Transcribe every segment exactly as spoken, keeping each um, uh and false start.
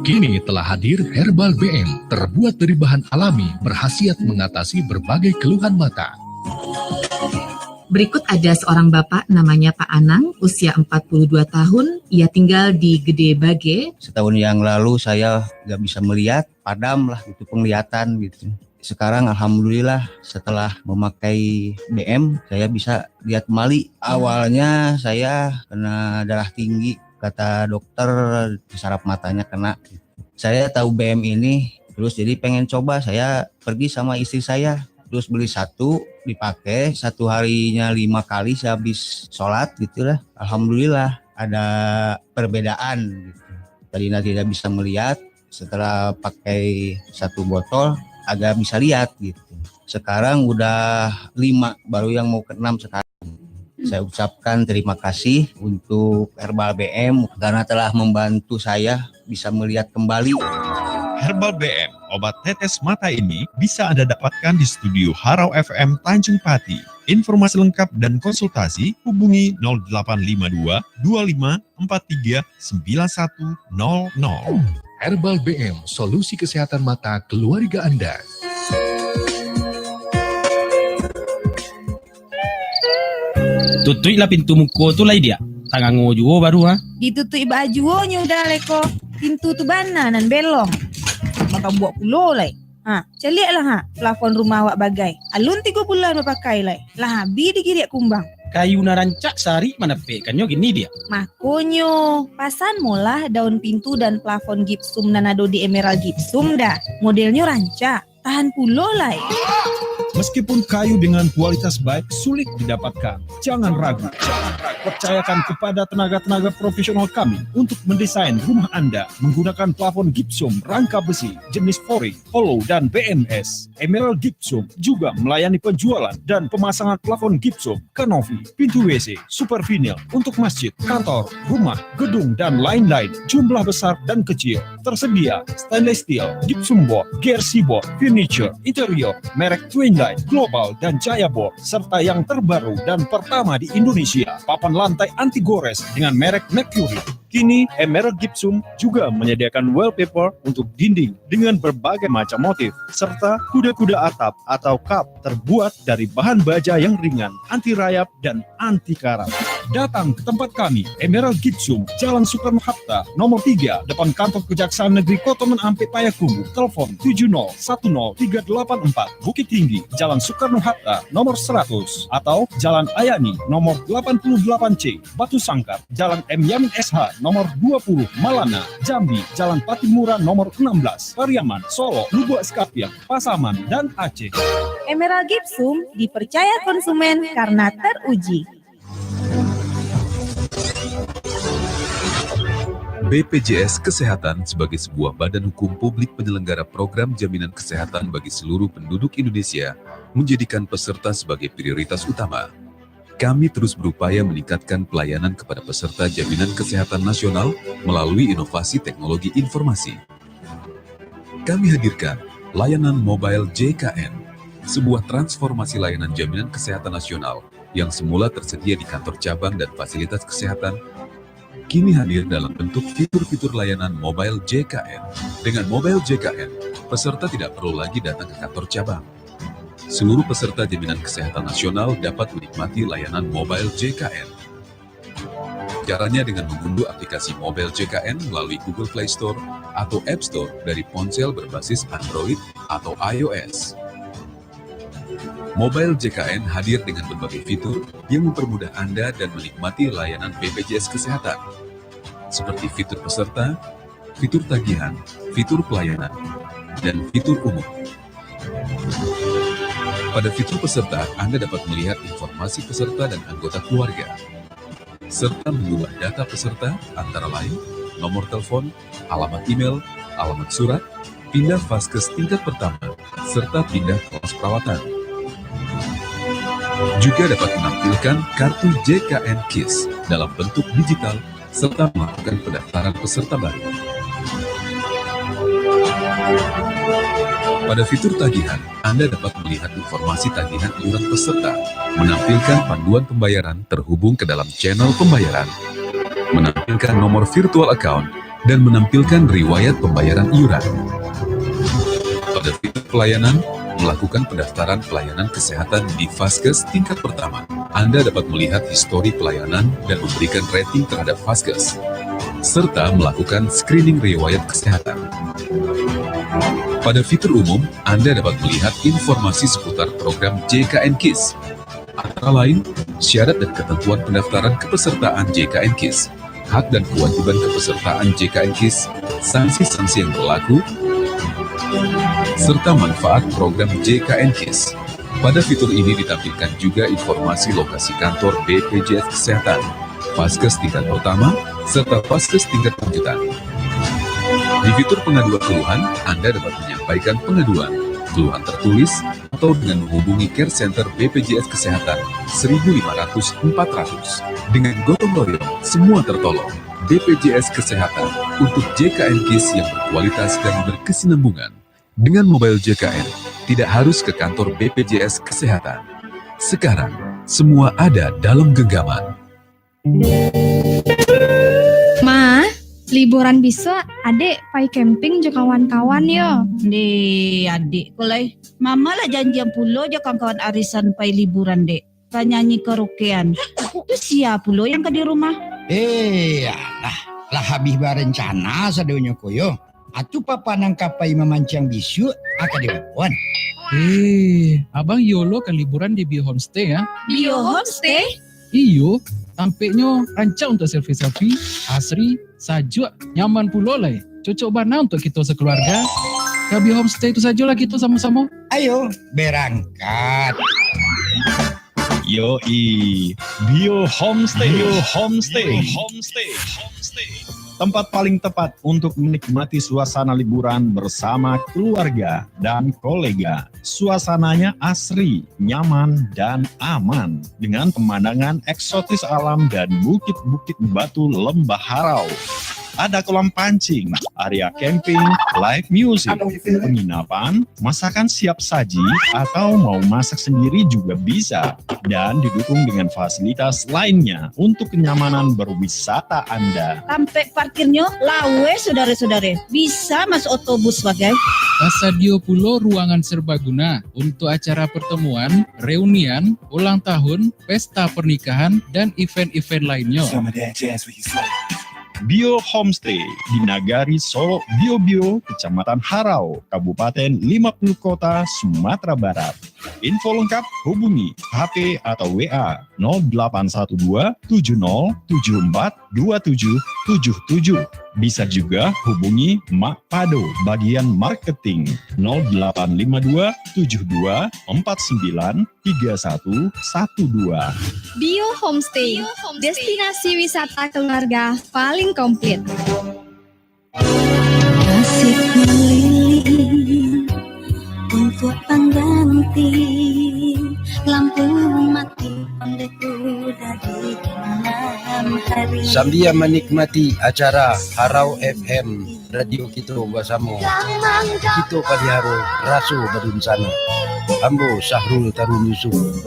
Kini telah hadir Herbal B M, terbuat dari bahan alami, berkhasiat mengatasi berbagai keluhan mata. Berikut ada seorang bapak namanya Pak Anang, usia empat puluh dua tahun, ia tinggal di Gede Bage. Setahun yang lalu saya nggak bisa melihat, padam lah itu penglihatan gitu. Sekarang alhamdulillah setelah memakai B M, saya bisa lihat kembali. Awalnya saya kena darah tinggi, kata dokter, saraf matanya kena. Saya tahu B M ini, terus jadi pengen coba, saya pergi sama istri saya. Terus beli satu, dipakai, satu harinya lima kali sehabis sholat gitulah. Alhamdulillah, ada perbedaan gitu. Tadinya tidak bisa melihat, setelah pakai satu botol, agak bisa lihat gitu. Sekarang udah lima, baru yang mau keenam sekarang. Saya ucapkan terima kasih untuk Herbal B M karena telah membantu saya bisa melihat kembali. Herbal B M, obat tetes mata ini bisa Anda dapatkan di studio Harau F M Tanjung Pati. Informasi lengkap dan konsultasi hubungi nol delapan lima dua, dua lima empat tiga, sembilan satu nol nol. Herbal B M, solusi kesehatan mata keluarga Anda. Tutuiklah pintu muko tu lai, Diak. Tangango juo baru, ha. Ditutuik baa juonyo udah lai ko. Pintu tu bana nan belong. Makabuak pulo lai. Ha, caliaklah ha, plafon rumah awak bagai. Alun tigo bulan bapakai lai. Lah abih digiriak kumbang. Kayu nan rancak sarik manapekkannyo kini, Diak. Makonyo, pasan molah daun pintu dan plafon gipsum nan ado di Emerald Gipsum dah. Modelnyo rancak. Tahan pulo lai. Meskipun kayu dengan kualitas baik sulit didapatkan, jangan ragu. Percayakan kepada tenaga-tenaga profesional kami untuk mendesain rumah Anda menggunakan plafon gipsum rangka besi jenis foring, hollow, dan B M S. Emerald Gipsum juga melayani penjualan dan pemasangan plafon gipsum, kanopi, pintu W C, super vinyl untuk masjid, kantor, rumah, gedung, dan lain-lain, jumlah besar dan kecil. Tersedia stainless steel, gypsum board, G R C board, furniture, interior, merek Twinlight, Global, dan Jaya Board, serta yang terbaru dan pertama di Indonesia, papan lantai anti gores dengan merek Mercury. Kini, Emerald Gipsum juga menyediakan wallpaper untuk dinding dengan berbagai macam motif, serta kuda-kuda atap atau cup terbuat dari bahan baja yang ringan, anti rayap, dan anti karat. Datang ke tempat kami, Emerald Gipsum, Jalan Soekarno-Hatta, nomor tiga, depan kantor Kejaksaan Negeri Kota Medan Ampek Payakumbuh. Telepon tujuh nol satu nol tiga delapan empat, Bukit Tinggi, Jalan Soekarno-Hatta, nomor seratus, atau Jalan Ayani, nomor delapan puluh delapan C, Batu Sangkar, Jalan M Yamin S H, nomor dua puluh, Malana, Jambi, Jalan Pattimura, nomor enam belas, Pariaman, Solok, Lubuak Sikapiang, Pasaman, dan Aceh. Emerald Gipsum dipercaya konsumen karena teruji. B P J S Kesehatan sebagai sebuah badan hukum publik penyelenggara program jaminan kesehatan bagi seluruh penduduk Indonesia menjadikan peserta sebagai prioritas utama. Kami terus berupaya meningkatkan pelayanan kepada peserta jaminan kesehatan nasional melalui inovasi teknologi informasi. Kami hadirkan layanan Mobile J K N, sebuah transformasi layanan jaminan kesehatan nasional yang semula tersedia di kantor cabang dan fasilitas kesehatan, kini hadir dalam bentuk fitur-fitur layanan Mobile J K N. Dengan Mobile J K N, peserta tidak perlu lagi datang ke kantor cabang. Seluruh peserta jaminan kesehatan nasional dapat menikmati layanan Mobile J K N. Caranya dengan mengunduh aplikasi Mobile J K N melalui Google Play Store atau App Store dari ponsel berbasis Android atau I O S. Mobile J K N hadir dengan berbagai fitur yang mempermudah Anda dan menikmati layanan B P J S Kesehatan, seperti fitur peserta, fitur tagihan, fitur pelayanan, dan fitur umum. Pada fitur peserta, Anda dapat melihat informasi peserta dan anggota keluarga, serta mengubah data peserta, antara lain nomor telepon, alamat email, alamat surat, pindah vaskes tingkat pertama, serta pindah kelas perawatan. Juga dapat menampilkan kartu J K N KIS dalam bentuk digital serta melakukan pendaftaran peserta baru. Pada fitur tagihan, Anda dapat melihat informasi tagihan iuran peserta, menampilkan panduan pembayaran terhubung ke dalam channel pembayaran, menampilkan nomor virtual account, dan menampilkan riwayat pembayaran iuran. Pada fitur pelayanan, melakukan pendaftaran pelayanan kesehatan di Vaskes tingkat pertama. Anda dapat melihat histori pelayanan dan memberikan rating terhadap Vaskes, serta melakukan screening riwayat kesehatan. Pada fitur umum, Anda dapat melihat informasi seputar program J K N KIS, antara lain, syarat dan ketentuan pendaftaran kepesertaan J K N KIS, hak dan kewajiban kepesertaan J K N KIS, sanksi-sanksi yang berlaku, serta manfaat program J K N KIS. Pada fitur ini ditampilkan juga informasi lokasi kantor B P J S Kesehatan, Vaskes tingkat pertama, serta Vaskes tingkat lanjutan. Di fitur pengaduan keluhan, Anda dapat menyampaikan pengaduan, keluhan tertulis, atau dengan menghubungi Care Center B P J S Kesehatan seribu lima ratus empat ratus. Dengan gotong royong, semua tertolong. B P J S Kesehatan, untuk J K N KIS yang berkualitas dan berkesinambungan. Dengan Mobile J K N, tidak harus ke kantor B P J S Kesehatan. Sekarang, semua ada dalam genggaman. Ma, liburan bisuak, adek pai camping jo kawan-kawan yo. Deh, adek ko lai. Mama lah janjian pulo jo kawan-kawan arisan pai liburan, dek. Ka nyanyi karaokean. Tu sia pulo yang ka di rumah? Eh, alah, lah habih barencana sadonyo ko yo. Atu papa nan ka pai mamanciang bisuak, aka dilawan. Eh, abang yo lo ka liburan di Bio Homestay, ya? Bio Homestay? Iyo, tampeknyo rancak untuk selfie-selfie, asri, sajuak, nyaman pulo lai. Cocok bana untuk kito sakeluarga. Ka Bio Homestay tu sajolah kito samo-samo. Ayo, berangkat. Yoi, Bio Homestay. Bio Homestay. Bio Homestay. Tempat paling tepat untuk menikmati suasana liburan bersama keluarga dan kolega. Suasananya asri, nyaman, dan aman, dengan pemandangan eksotis alam dan bukit-bukit batu Lembah Harau. Ada kolam pancing, area camping, live music, penginapan, masakan siap saji, atau mau masak sendiri juga bisa. Dan didukung dengan fasilitas lainnya untuk kenyamanan berwisata Anda. Tampek parkirnyo laweh, sudaro-sudaro. Bisa masuak otobus bagai. Tasadio pulo ruangan serbaguna untuk acara pertemuan, reunian, ulang tahun, pesta pernikahan, dan event-event lainnyo. Bio Homestay di Nagari Solok Bio-Bio, Kecamatan Harau, Kabupaten Lima Puluh Kota, Sumatera Barat. Info lengkap hubungi H P atau W A nol delapan satu dua tujuh nol tujuh empat dua tujuh tujuh tujuh. Bisa juga hubungi Mak Pado bagian marketing nol delapan lima dua tujuh dua empat sembilan tiga satu satu dua. Bio Homestay, destinasi wisata keluarga paling komplit. Nasib melilit untuk pangganti, lampu mati ondeku dari malam hari. Sambia manikmati acara Harau F M, radio kito basamo. Kito paliharo raso badunsana. Ambo Sahrul Tarun Yusuf.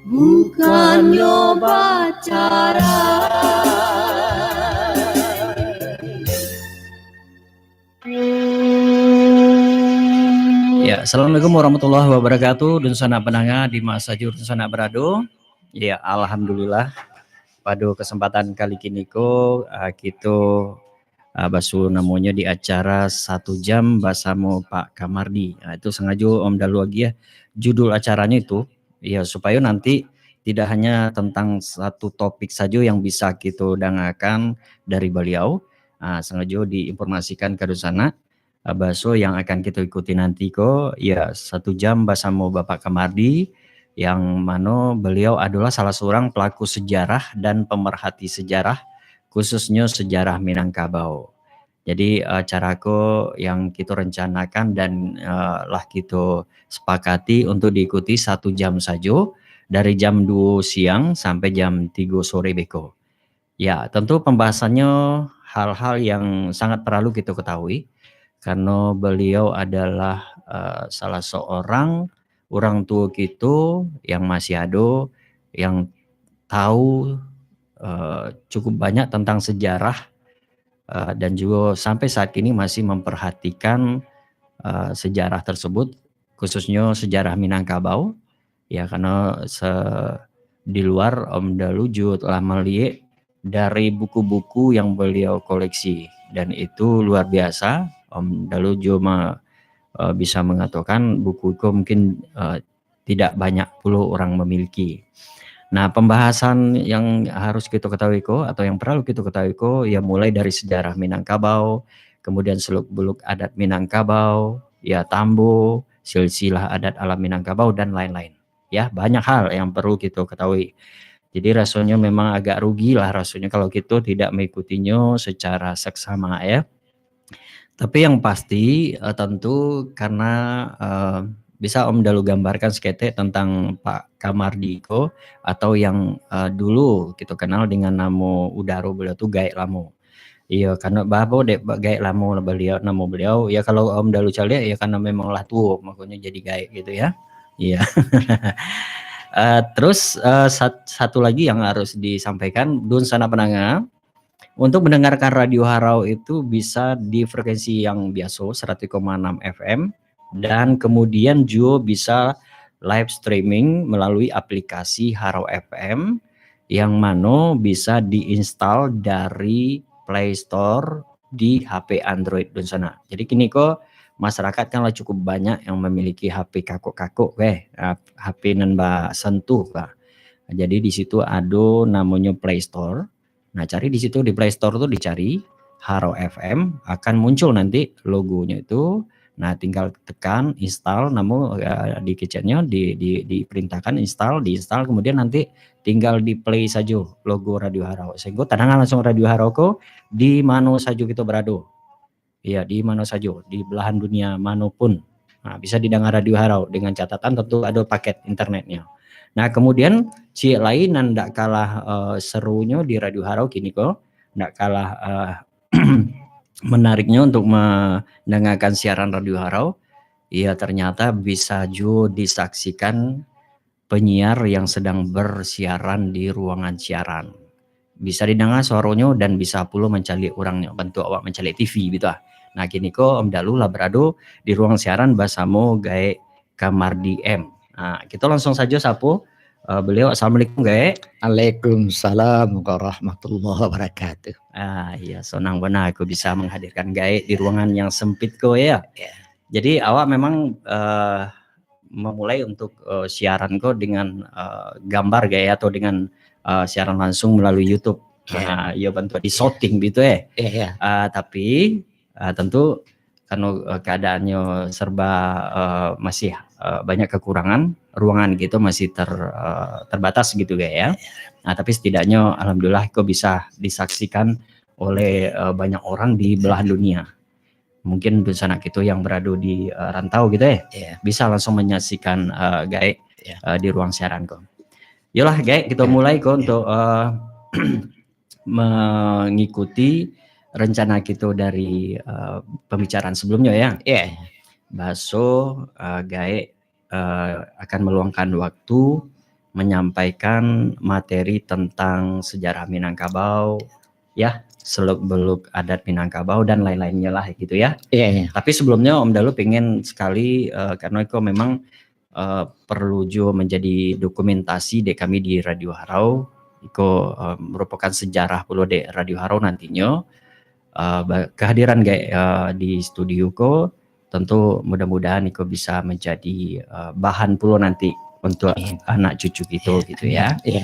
Bukannyo bacara. Ya, assalamualaikum warahmatullahi wabarakatuh. Dunsanak pandanga di ma sajo dunsanak barado. Ya, alhamdulillah. Pado kasempatan kali kiniko, ah, kito, ah, basu namonyo di acara Satu Jam Basamo Pak Kamardi. Ah, itu sangajo Om Dalu agiah judul acaranyo itu, ya, supayo nanti tidak hanya tentang satu topik sajo yang bisa kito dangakan dari baliau, ah, sangajo diinformasikan ka dunsanak, ah, baso yang akan kito ikuti nanti ko, ya, Satu Jam Basamo Bapak Kamardi, yang mano baliau adolah salah seorang pelaku sejarah dan pemerhati sejarah, khususnyo sejarah Minangkabau. Jadi, eh, acara ko yang kito rencanakan dan, eh, lah kito sepakati untuk diikuti satu jam sajo, dari jam duo siang sampai jam tigo sore beko. Ya, tentu pembahasannya hal-hal yang sangat perlu kita ketahui, karena beliau adalah, eh, salah seorang orang tua kita yang masih ada, yang tahu uh, cukup banyak tentang sejarah uh, dan juga sampai saat ini masih memperhatikan uh, sejarah tersebut, khususnya sejarah Minangkabau. Ya, karena se di luar Om Dalu juga telah melihat dari buku-buku yang beliau koleksi, dan itu luar biasa. Om Dalu juga me, uh, bisa mengatakan buku itu mungkin uh, tidak banyak pulo orang memiliki. Nah, pembahasan yang harus kita ketahui ko atau yang perlu kita ketahui ko, ya, mulai dari sejarah Minangkabau, kemudian seluk-beluk adat Minangkabau, ya, tambo, silsilah adat alam Minangkabau, dan lain-lain. Ya, banyak hal yang perlu kita ketahui. Jadi rasanya memang agak rugi lah rasanya kalau kita tidak mengikutinya secara seksama, ya. Tapi yang pasti uh, tentu karena uh, bisa Om Dalu gambarkan seketek tentang Pak Kamardi ko, atau yang uh, dulu kita kenal dengan namo udaro beliau tu Gaek Lamo. Iyo, karena babo dek Gaek Lamo lah beliau, namo beliau. Ya, kalau Om Dalu caliak, ya, karena memang lah tuo, makanya jadi gaek gitu, ya. Iya. Uh, terus uh, sat satu lagi yang harus disampaikan, dunsanak pendengar, untuk mendengarkan Radio Harau itu bisa di frekuensi yang biasa, seratus koma enam F M, dan kemudian juga bisa live streaming melalui aplikasi Harau F M, yang mano bisa diinstal dari Play Store di H P Android dunsanak. Jadi kini ko masyarakat kan lah cukup banyak yang memiliki H P kakok-kakok, eh, H P nan basentuh lah. Jadi di situ ado namonyo Play Store. Nah, cari di situ di Play Store tu, dicari Harau F M, akan muncul nanti logonyo itu. Nah, tinggal tekan install, namo uh, dikeceknyo di, di diperintahkan install, diinstal, kemudian nanti tinggal di play sajo logo Radio Harau, sehingga tadanga langsung Radio Harau ko di mano sajo kita berado. Iya, di mano sajo, di belahan dunia manopun. Nah, bisa didengar Radio Harau dengan catatan tentu ada paket internetnya. Nah, kemudian ciek lain nan ndak kalah uh, serunyo di Radio Harau kini ko, ndak kalah uh, menariknya untuk mendengarkan siaran Radio Harau, ya ternyata bisa juga disaksikan penyiar yang sedang bersiaran di ruangan siaran. Bisa didengar suaronyo dan bisa pulo mancaliak urangnyo, bantuak awak mancaliak T V gitu ah. Nah, kini ko Om Dalu lah berado di ruang siaran basamo Gaek Kamardi M. Nah, kita langsung saja sapo uh, beliau. Assalamualaikum, Gaek. Waalaikumsalam warahmatullahi wabarakatuh. Ah, iya, senang benar aku bisa menghadirkan Gaek di ruangan yang sempit ko ya. Ya. Jadi awak memang uh, memulai untuk uh, siaran ko dengan uh, gambar Gaek atau dengan uh, siaran langsung melalui YouTube. Ya. Uh, yo bantuak di shooting gitu eh. Ya, ya. Uh, tapi uh, tentu karena uh, keadaannya serba uh, masih uh, banyak kekurangan, ruangan gitu masih ter, uh, terbatas gitu Gaek ya. Ya. Nah, tapi setidaknya alhamdulillah ko bisa disaksikan oleh uh, banyak orang di belahan dunia. Mungkin dunsanak kita yang berada di uh, rantau gitu eh, yeah. Bisa langsung menyaksikan uh, Gaek yeah. uh, di ruang siaran ko. Yolah Gaek, kita yeah. mulai ko yeah. untuk uh, mengikuti rencana kita dari uh, pembicaraan sebelumnya ya. Yeah. Baso uh, Gaek uh, akan meluangkan waktu menyampaikan materi tentang sejarah Minangkabau, ya, seluk-beluk adat Minangkabau dan lain-lainnya lah gitu ya. Iya, iya. Tapi sebelumnya Om Dalu pengen sekali uh, karena itu memang uh, perlu juga menjadi dokumentasi dek kami di Radio Harau. Iko uh, merupakan sejarah pulo dek Radio Harau nantinya. Uh, kehadiran Gaek uh, di studio ko tentu mudah-mudahan iko bisa menjadi uh, bahan pulo nanti untuk Amin. Anak cucu kita ya, gitu ya. Ya, ya.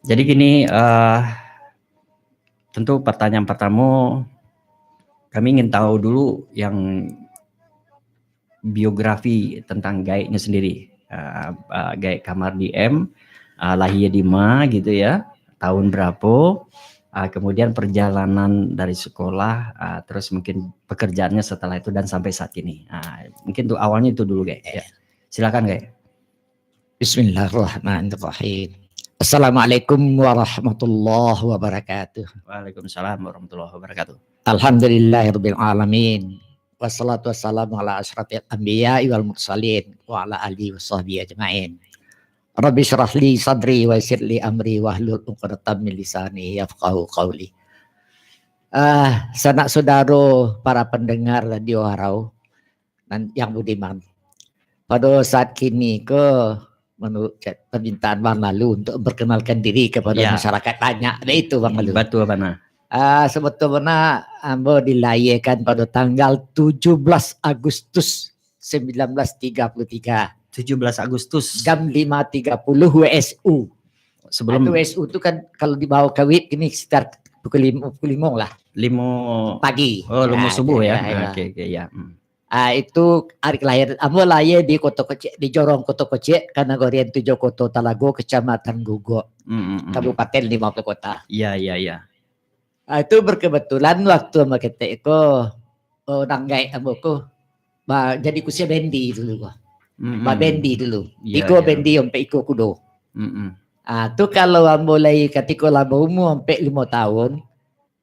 Jadi gini, uh, tentu pertanyaan pertama kami ingin tahu dulu yang biografi tentang Gaeknya sendiri. Uh, uh, Gaek Kamardi M uh, lahir di ma gitu ya, tahun berapa, uh, kemudian perjalanan dari sekolah, uh, terus mungkin pekerjaannya setelah itu dan sampai saat ini. Uh, mungkin untuk awalnya itu dulu, Gaek. Ya. Silakan, Gaek. Bismillahirrahmanirrahim. Assalamualaikum warahmatullahi wabarakatuh. Waalaikumsalam warahmatullahi wabarakatuh. Alhamdulillahirabbil alamin. Wassalatu wassalamu ala asyrafil anbiya wal mursalin wa ala alihi wasahbihi ajmain. Rabbi syrah li sadri wa yassir li amri wahlul uqdatam min lisani yafqahu qauli. Ah, sanak saudaro para pendengar Radio Harau nan yang budiman. Pada saat kini ko, menurut ca-, permintaan Bang Lalu untuk memperkenalkan diri kepada Ya. masyarakat banyak. Dah itu, Bang Lalu. Betul, Bang. Ah, sebetulnya ambo dilahiakan pada tanggal tujuh belas Agustus sembilan belas tiga puluh tiga. Tujuh belas Agustus. Jam lima tiga puluh W S U. Sebelum Itu W S U tu kan kalau dibawa ke W I B kini sekitar pukul lima, pukul lima lah. Lima Pagi. Oh, lima Ya, subuh ya, ya. ya, ya. Oke, oke, ya. Hmm. Ah, itu hari kelahiran. Ambo lahir di Kota Kocek, di Jorong Kota Kocek, Kanagorian Tujuh Kota Talago, Kecamatan Gugok, Hmm, hmm, hmm. Kabupaten Lima Puluh Kota. Ya, ya, ya. Ah, itu berkebetulan waktu ambo ketek ko, oh, danggaik ambo ko, ba-, jadi kusia bendi dulu ko. Mm-mm. Babendi dulu. Iya, Tigo iya. bendi, ompek iko kudo. Mm-mm. Ah, tu kalau ambo lai katiko lah baumua ompek limo tahun,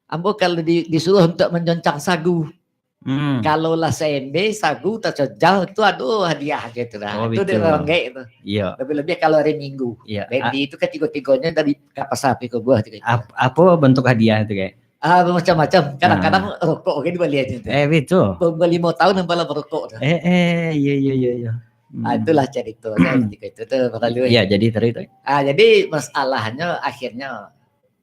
ambo kalau di-, disuruh untuk manjoncang sagu. Mm. Kalau lah saembe sagu taconcang, tu ado hadiah gitu lah. Oh, Tu dari betul. danggaik tu. Iya. Lebih-lebih kalau hari Minggu. Iya. Bendi A- tu katigo-tigonyo dari ka pasar Payakumbuah tu. Ap-, apa bentuk hadiah tu, Kak? Ah, macam-macam. Kadang-kadang Ah. rokok kan dibali aja tu. Eh, betul. Baumua limo tahun ambo lah merokok tu. Eh, eh, iya, iya, iya, iya. Ah, Hmm. itulah carito saya ketika itu tu, Bang Lalu, eh. Iya, jadi tadi tu. Ah, jadi masalahnyo akhirnyo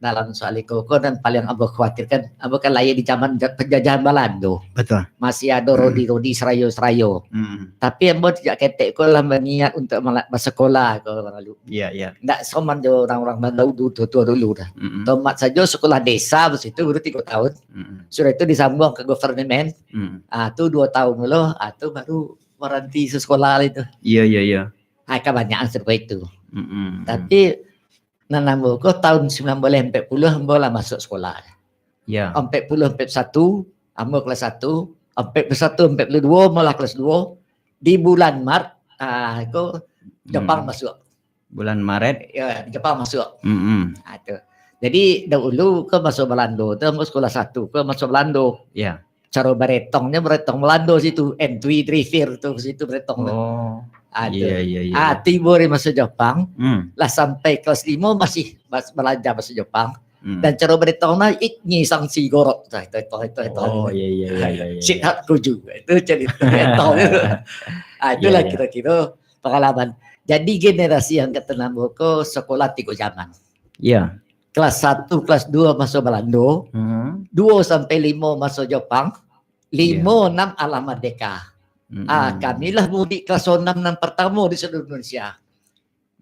dalam soal iko ko nan paling ambo khawatirkan, ambo kan lahir di zaman ja-, penjajahan Balando. Betul. Masih ado Hmm. rodi-rodi serayo-serayo. Hmm. Tapi ambo sejak ketek ko lah berniat untuk mala-, bersekolah ko, Bang Lalu. Iya, iya. Ndak soman jo orang-orang badahulu, tua-tua dulu dah. Mm-mm. Tomat sajo sekolah desa, pas itu guru tiga tahun. Mm-mm. Sudah itu disambung ke government. Mm. Ah, tu dua tahun dulu, ah, tu baru baranti sekolah itu. Iya, iya, iya. Ah, kebanyakan seperti itu. Mm-mm. Tapi, nan ambo ko tahun sembilan belas empat puluh ambo lah masuk sekolah. Ya. Empat puluh, empat puluh satu, ambo kelas satu, empat puluh satu, empat puluh dua, ambo lah kelas dua. Di bulan Maret, ah, ko Jepang Hmm. masuk. Bulan Maret. Ya, Jepang masuk. Mm-mm. Ah, tu. Jadi, dahulu ko masuk Balando tu, ambo sekolah satu ko masuk Balando. Ya. Caro baretongnyo baretong Balando situ, entry driver tu situ baretong tu. Oh. Ah, tu. Iya, iya, iya, Ah, iya. tibo di masuk Jepang, Hmm. lah sampai kelas limo masih bas-, balajar bahasa Jepang. Hmm. Dan caro baretong nah, ik nyi sang si gorok. Tah, tah, tah, tah, tah. Oh, iya, iya, iya, iya, iya. Sit hat kuju. Itu carito baretong tu. Ah, itulah Iya, iya. kira-kira pengalaman. Jadi generasi yang keenam ko sekolah tigo zaman. Iya. Kelas satu, kelas dua masuk Balando, Hmm. dua sampai limo masuk Jepang, limo, Iya. enam alah merdeka. Mm-mm. Ah, kamilah murid kelas enam nan pertama di seluruh Indonesia.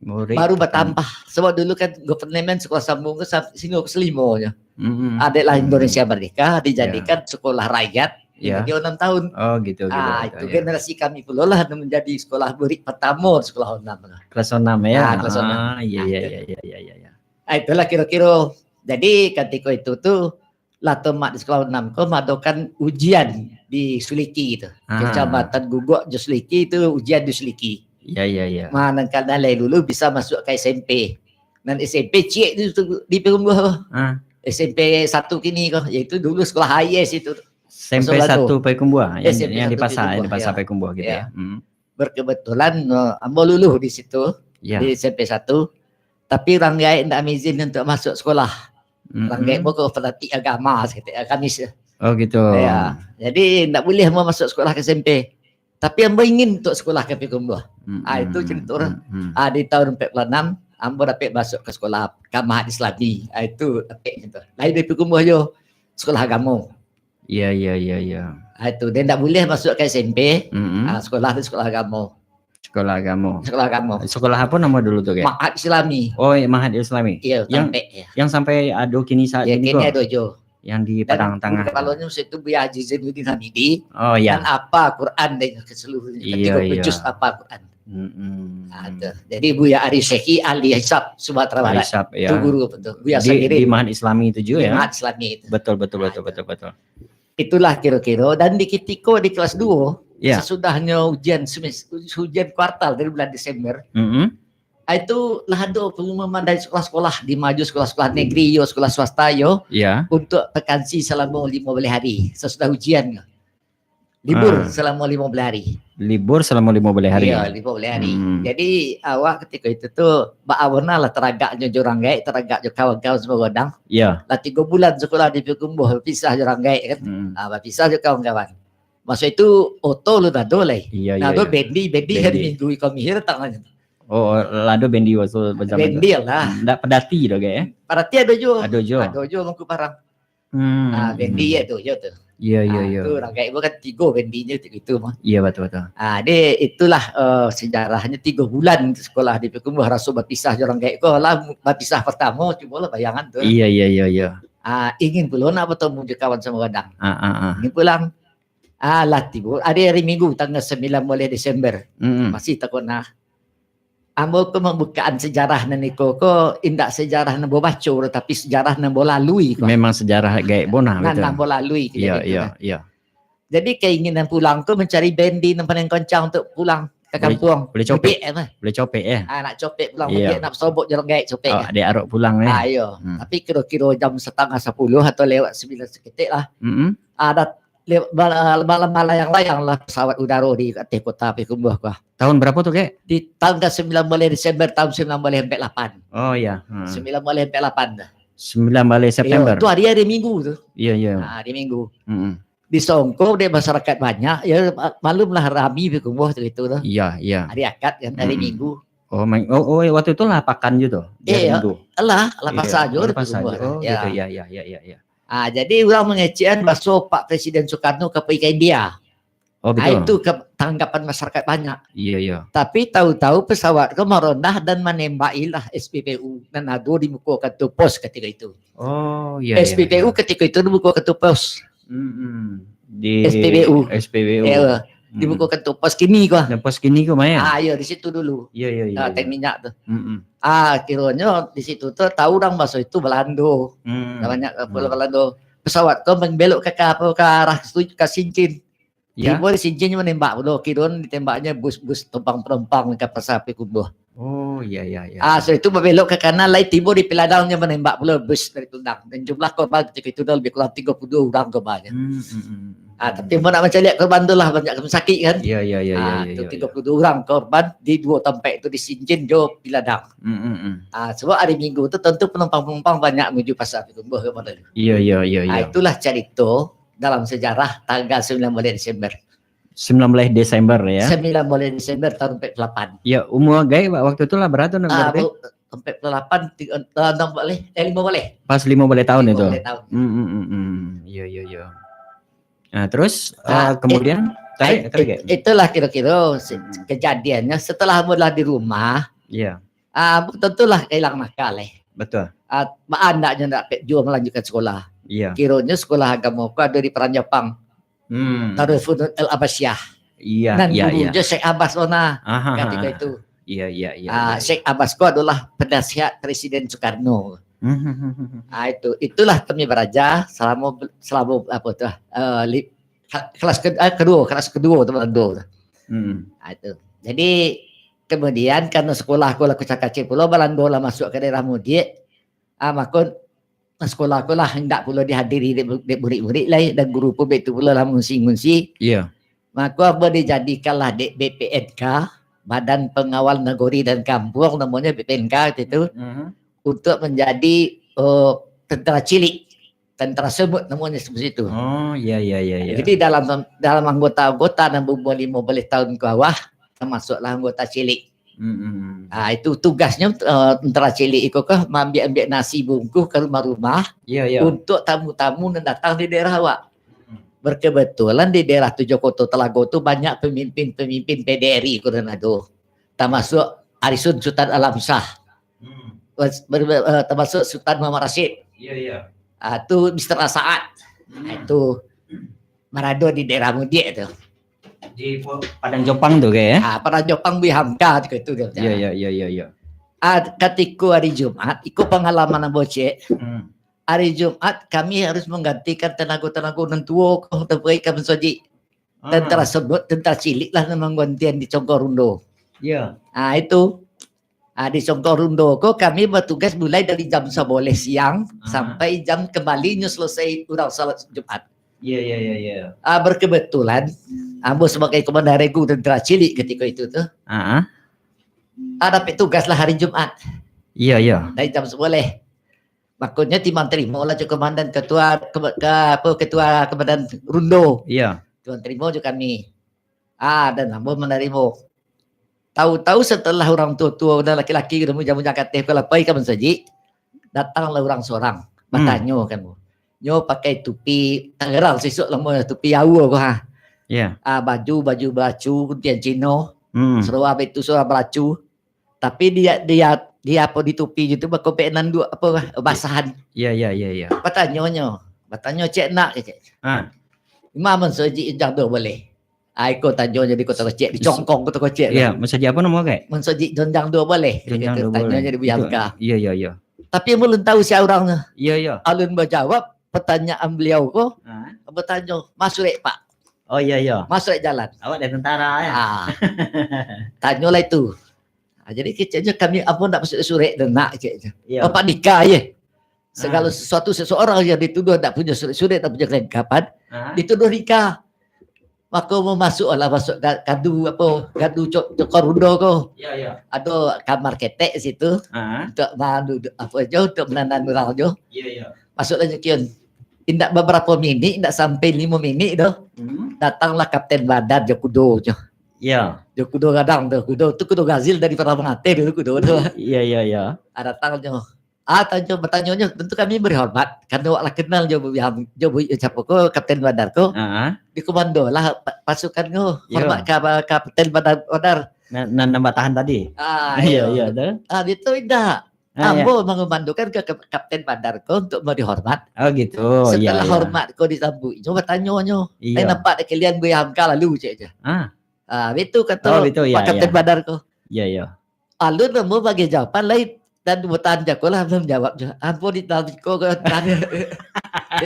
Murid Baru pertama. bertambah. Sebab dulu kan government sekolah sambung ke sam-, sino ke selimo je. Mm-mm. Adaklah Mm-mm. Indonesia Merdeka dijadikan Ya. sekolah rakyat di Ya. Bagian enam tahun. Oh, gitu, gitu, Ah, gitu, itu ya. generasi kami pulo lah yang menjadi sekolah murid pertama di sekolah enam lah. Kelas enam ya? Ah, kelas enam. Ah, iya, Ah, iya, itu. iya, iya, iya, iya, iya. Ah, itulah kira-kira. Jadi, ketika itu tu, lah tomat di sekolah enam ko maadokan ujian di Suliki tu. Ah. Kecamatan Gugok jo Suliki tu ujian di Suliki. Iya, iya, iya. Manangkan nilai lulu bisa masuk ke S M P. Nan S M P ciek tu, tu di Payakumbuah ko. Ah. S M P satu kini ko, yaitu dulu sekolah highest itu. S M P Masuk Balando. satu Payakumbuah, yang, S M P yang di satu pasar, yang di Payakumbuah, pasar ya. Payakumbuah gitu Ya. ya. Hmm. Berkebetulan, eh, ambo luluh di situ, Ya. di S M P satu. Tapi urang gaek ndak maizin untuk masuk sekolah. Mm-mm. Urang gaek ambo ko fanatik agama, saketek Agamis. Oh, gitu. Ya. Jadi, ndak buliah ambo masuk sekolah ke S M P. Tapi ambo ingin untuk sekolah ke Payakumbuah. Mm-mm. Ah, itu cerita urang. Mm-mm. Ah, di tahun empat puluh enam, ambo dapek masuk ke sekolah Kamah Islami. Ah, itu dapek gitu. Lain dari Payakumbuah jo, sekolah agamo. Iya, iya, iya, iya. Ah, itu, dia ndak buliah masuk ke S M P, Mm-mm. ah, sekolah tu sekolah agamo. Sekolah agamo. Sekolah agamo. Sekolah apa nama dulu tu, Kak? Ma'had Islami. Oh, iya, Ma'had Islami. Iya, Yang, Tampek, ya. yang sampai ado kini saat Ya, ini kini kok? ado jo. Yang di Dan Padang guru Tangah. kepalanya waktu itu Buya Haji Zainuddin Hamidi. Oh, ya. Dan apa Quran dan keseluruhnya. Iya, Ketika iya. berjus apa Quran. Mm-mm. Ah, tu. Jadi Buya Arif Syekhi ahli hisab Sumatera Ahli Barat. hisab, ya. Itu guru apa tu? Buya Di, Sagirin. di Ma'had Islami itu juga, Di ya? Ma'had Islami itu. Betul, betul, Ah, betul, itu. betul, betul. Itulah kira-kira. Dan di ketiko di kelas dua, Ya. sesudahnyo ujian semes-, ujian kuartal dari bulan Desember, Mm-mm. ah, itu lah ado pengumuman dari sekolah-sekolah, di maju sekolah-sekolah negeri yo, sekolah swasta yo, Ya. untuk vakansi selama lima belas hari sesudah ujian. Libur Ah. selama lima belas hari. Libur salamo limo baleh hari. Iyo, limo baleh hari. Hmm. Jadi awak katiko itu tu baa bana lah taragaknyo jo urang gaek, taragak jo kawan-kawan sabagadang. Ya. Lah tigo bulan sakolah di Payakumbuah, bapisah jo urang gaek kan. Hmm. Ah, bapisah jo kawan-kawan. Maso itu oto alun ado lai. Iya, Nah, iya, ado iya. bendi, bendi hari Bendi. Minggu iko mihir tangan. Oh, lah ado bendi waktu zaman tu. Bendi lah. Hmm, ndak pedati doh, gaek, eh? Berarti ado jo. Ado jo. Ado jo mangku parang. Hmm. Ah, bendi Hmm. ya tu, yo tu. Iya, iya, Ah, iya. Tu urang gaek bukan tigo bendi nyo tu gitu mah. Iya, betul, betul. Ah, jadi itulah eh, sejarahnyo tigo bulan sakolah di Payakumbuah, raso bapisah jo urang gaek ko lah, bapisah pertamo, cubolah bayangan tu. Iya, iya, iya, iya. Ah, ingin pulo nak batamu jo kawan sabagadang. Ah, ah, ah. Ingin pulang. Ah, lah tibo. Hari, hari Minggu tanggal sambilan baleh Desember. Mm-mm. Masih takona. Ambo ko mambukaan sejarah nan iko ko indak sejarah nan babaco, tapi sejarah nan balalui ko. Memang sejarah gaek bona Nan, betul. Nan balalui ko Iya, jadi tu iya, kan. Iya. Jadi keinginan pulang ko mencari bendi nan paling kencang untuk pulang ke Boleh, kampuang. boleh copek. Mudik, eh, mah. Boleh copek, ya. Ah, nak copek pulang, Iya. mudik, nak sobok jalan gaek copek. Oh, Kan? dia arok pulang, ya. Ah, iyo. Hmm. Tapi kiro-kiro jam setengah sepuluh atau lewat sembilan seketek lah. Mm-mm. Ada lewat malam-malam layang-layang lah pesawat udaro di ateh kota Payakumbuah ko. Tahun berapa tu, Kek? Di tanggal sambilan baleh Desember tahun sambilan baleh ampek lapan. Oh, iya. Hmm. Sambilan baleh ampek lapan dah. Sambilan baleh September. Iyo, tu hari, hari Minggu tu. Iya, iya. Ah, hari Minggu. Mm-mm. Disongko dek masyarakat banyak, ya ma-, maklumlah rami Payakumbuah tu gitu tu. Iya, iya. Hari Akad kan, hari Mm-mm. Minggu. Oh, main, oh, oh, waktu itu lah pakan je tu. Di hari Iya. Minggu. Alah, lah Iya, pasar je oh, tu pasar je. Payakumbuah. Oh, Ya. Gitu. Ya, ya, ya, ya, ya. Ah, jadi orang mengecekan baso Pak Presiden Soekarno ka pai ka India. Oh, Ah, betul. Itu ke tanggapan masyarakat banyak. Iya, iya. Tapi tahu-tahu pesawat ko marondah dan manembaki lah S P B U nan ado di muko kantor pos ketika itu. Oh, iya, iya. S P B U Iya. Ketika itu di muko kantor pos. Mm-mm. Di S P B U. S P B U. Ya, di Mm-mm. Muko Muko kantor pos kini ko. Dan pos kini ko, Maya? Ah, iyo, di situ dulu. Iya, iya, iya. Ah, Iya. Tank minyak tu. Mm-mm. Ah, kironyo di situ tu tahu orang baso itu Balando. Mm. Banyak eh, Mm. Balando. Pesawat ko membelok ke, ke apa, ke arah Su-, ke Sincin. Ya. Tibo di Sincin manembak pulo, kiron ditembaknyo bus-bus tompang-penumpang ka pasar Payakumbuah. Oh, iya, iya, iya. Ah, sudah itu babelok ke kanan, lai tibo di Piladang nyo manembak pulo bus dari Tundang. Dan jumlah korban ketika itu dah lebih kurang tiga puluh dua orang korban. Hmm, hmm, hmm, hmm. Ah, tapi mau nak mancaliak korban tu lah, banyak sakit kan. Iya, iya, iya, iya, Ah, iya, tu iya. tiga puluh dua orang korban di dua tempat itu di Sincin jo Piladang. Hmm, hmm, hmm. Ah, sebab hari Minggu tu tentu penumpang-penumpang banyak menuju pasar Payakumbuah ke mana tu. Iya, iya, iya, iya. Ah, itulah cerita dalam sejarah tanggal sembilan belas Desember. Sembilan belas Desember ya. Sembilan belas Desember tahun empat puluh lapan. Ya, umur Gai waktu itu lah berapa tu, nak Ah, berarti? bu- empat puluh lapan, tiga, eh, enam belas, eh, lima belas. Pas lima belas tahun Lima itu. belas tahun. Hmm, hmm, hmm, hmm. Iya, iya, iya. Nah, terus Ah, eh, kemudian Eh, tarik, tarik, it- Gai. Itulah kira-kira se- Hmm. kejadiannya setelah ambo lah di rumah. Iya, Ah, tentulah hilang nakal eh. Betul. Ah, baa andaknyo ndak pek juo melanjutkan sekolah. Iya. Kironyo sekolah agamo ko ado di Padang Japang. Hmm. Darul Funun Al Abbasiyah. Iya, Nan iya, guru iya. je Syekh Abbas Lona Aha, ketika aha. Itu. Iya, iya, iya. Ah, Iya. Syekh Abbas ko adalah penasihat Presiden Soekarno. Hmm, hmm, hmm, hmm. Ah, itu, itulah kami baraja selama selama apa tu? Eh, li, ka- kelas ke, eh, kedua, kelas kedua tu Belanda tu. Hmm. Ah, itu. Jadi kemudian karena sekolah ko lah kacil-kacil pulo, Belanda lah masuk ke daerah mudik. Ah, maka sekolah ko lah indak pulo dihadiri dek, dek murid-murid lai, dan guru pun baitu pulo lah mangungsi-ngungsi. Iya. Maka ambo dijadikanlah dek B P N K, Badan Pengawal Nagori dan Kampuang, namonyo B P N K gitu, Mhm. untuk menjadi eh, tentara cilik, tentara semut namonyo seperti itu. Oh, iya, iya, iya, iya. Jadi dalam dalam anggota-anggota nan berumur lima belas tahun ke bawah, termasuklah anggota cilik. Hmm, hmm, hmm. Ah, itu tugasnyo eh, tentara cilik iko ko maambiak-ambiak nasi bungkuh ke rumah-rumah Iya, iya. untuk tamu-tamu nan datang di daerah awak. Berkebetulan di daerah Tujuh Koto Telago tu banyak pemimpin-pemimpin P D R I ko nan ado. Termasuk Arisun Sutan Alamsyah. Hmm. Ber- ber- eh, termasuk Sutan Muhammad Rashid. Iya, iya. Ah, tu Mister Asaat. Hmm. Itu marado di daerah mudik tu. Di Po- Padang Jopang tu ke ya? Ah, Padang Jopang Buya Hamka tu itu dia. Iya, iya, iya, iya, iya. Ah, katiko hari Jumat, iko pengalaman ambo cek. Hmm. Hari Jumat kami harus menggantikan tenaga-tenaga nan tuo ko, tapai ka masajik. Ah. Tentara semut, tentara cilik lah nan manggantian di Congko Rundo. Iya. Ah, itu. Ah, di Congko Rundo ko kami bertugas mulai dari jam sebelas siang Ah. sampai jam kembali nyo selesai urang salat Jumat. Iya, iya, iya, iya. Ah, berkebetulan Ambo sabagai komandan regu tentara cilik katiko itu tu. Ah, ah. Ah, dapek tugas lah hari Jumat. Iyo, iyo. Dari jam sabaleh. Makonyo timbang tarimo lah jo komandan ketua, ke, ke, apa, ketua komandan rundo. Iyo. Timbang tarimo jo kami. Ah, dan ambo manarimo. Tahu-tahu setelah urang tuo-tuo dan laki-laki udah mujang-mujang kateh ko lah pai ka masajik, datanglah urang sorang, hmm, batanyo kan, Bu. Nyo pakai tupi, tagarang sisuak lamo tupi aua ko, ha. Ya. Ah, baju, baju balacu, guntiang Cino, hmm, saruwa baitu, saruwa balacu. Tapi dia, dia, dia apa di tupi je tu, bakopek nanduak apa, basahan. Ya, ya, ya, ya. Batanyo nyo, batanyo, "Cek nak," kecek. Ah. "Imam masajik jang tu boleh?" Ah, iko tanyo jadi kota kocek, di congkong kota kocek. Iya, masajik apa namo, Kak? Masajik Jonjang Dua Baleh. Jonjang Dua Baleh. Tanyo jadi Buya Hamka. Iya, iya, iya. Tapi ulun tahu sia urang tu. Iya, iya. Alun bajawab pertanyaan beliau ko, ha? Batanyo, "Masurek, Pak?" Oh, iya, iya. "Masurek jalan." Awak dari tentara, ya? Ah. Tanyolah itu. Ah, jadi keceknya kami apa nak masurek-surek tu nak keceknya. Iya. Bapak nikah, ya? Segalo sesuatu seseorang yang dituduh ndak punyo surek-surek, ndak punyo kelengkapan, dituduh nikah. Mako, mamasuak lah, masuak ga-, gadu, apo, gadu co-, cokor rundo ko. Ya, ya. Ado kamar ketek situ, untuk ma-, apo jo, untuk manandan urang jo. Ya, ya. Masuaklah nyo kion. Indak babarapo minik, indak sampai limo minik doh. Hmm. Datanglah Kapten Badar jo kudo nyo. Ya. Jo kudo gadang tu, kudo tu kudo Gazil dari Padang Mangate dulu kudo tu. Ya, ya, ya. Ah, datang nyo. Ah, tanyo, batanyo nyo, tentu kami bari hormat. Karano awak lah kenal jo Bu Yam-, jo Bu, siapo ko, Kapten Badar ko. Heeh. Dikomando lah pa-, pasukan ko. Yo. Hormat ka, ka Kapten Badar, Badar. Nan, nan, nan batahan tadi. Ah, iyo, iyo, iyo, tu. Ah, itu indak. Ah, iyo. Ambo mangomandokan ka, ka Kapten Badar ko untuk bari hormat. Oh, gitu. Iyo, iyo. Setelah hormat ko disambuik, nyo batanyo nyo. Iyo. Eh, nampak dek kalian Bu Hamka lalu, cek je. Ah. Ah, itu kato Pak Kapten Badar ko. Iyo, iyo. Alun namo bagai jawaban lain. Dan batahan jako lah, alun jawab jo. Ampun, di dalam siko ko,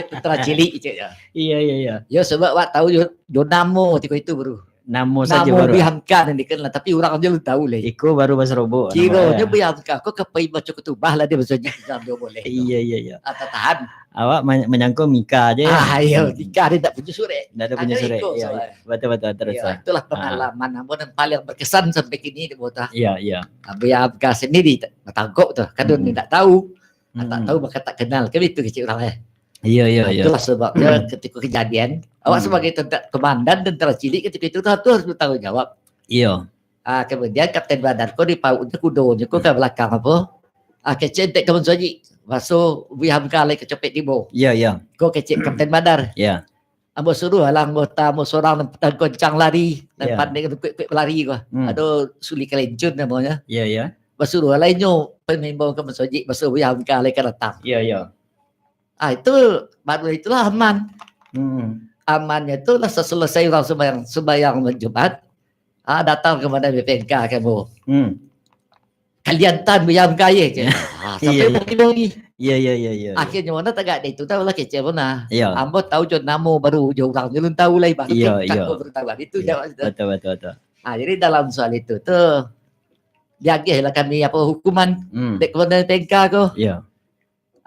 tentara cilik, cek yo. Iya, iya, iya. Yo, sebab awak tahu jo, jo namo tiko itu, bro. Namo sajo baru. Namo Buya Hamka nan dikenal, tapi urang ajo alun tahu lai. Iko baru basarobok. Kironyo Buya Hamka ko ka pai baco kutubah lah, dia baso jam dua boleh. Iya, iya, iya. Ah, tatahan. Awak ma-, manyangko Mika je. Ah, iyo, Mika dia tak punyo surek. Ndak ado punyo surek. Iko soalnyo. Betul, betul, terus. Iyo, itulah pengalaman ambo nan paling berkesan sampai kini di Bota. Iya, iya. Buya Hamka sendiri tak batangkok tu, kadang dia tak tahu. Ah, tak tahu maka tak kenal. Kan itu kecek urang, eh. Iya, iya, iya. Itulah sebabnya ketika kejadian, awak sebagai tentara, komandan tentara cilik ketika itu tu harus bertanggung jawab. Iya. Ah, kemudian Kapten Badar ko dipauknyo kudonyo ko ka balakang apo? Ah, kecek entek ka Mansuji. Baso Buya Hamka lai kecopek tibo. Iya, iya. Ko kecek Kapten Badar. Iya. Ambo suruah lah anggota ambo sorang nan, nan goncang lari, nan pandai kuik-kuik balari ko. Hmm. Ado Suli Kalencun namonyo. Iya, iya. Basuruah lah inyo pamimpin ka Mansuji, baso Buya Hamka lai ka datang. Iya, iya. Ah, itu, baru itulah aman. Hmm. Amannyo tu lah, sasalasai urang sumbayang, sumbayang Jumat, ah, datang komandan B P N K ka ambo. Hmm. "Kalian tan Buya Hamka ye," cek. Ah, sampai bongi-bongi. Iya, iya, iya, iya. Akhirnyo mano tagak dek itu tahu lah kecek mano. Iya. Ambo tahu jo namo baru jo urang je alun tahu lai, baru tingkat ko baru tahu. Itu jawab itu. Betul, betul, betul. Ah, jadi dalam soal itu tu, diagih lah kami apo hukuman dek komandan B P N K ko. Iya.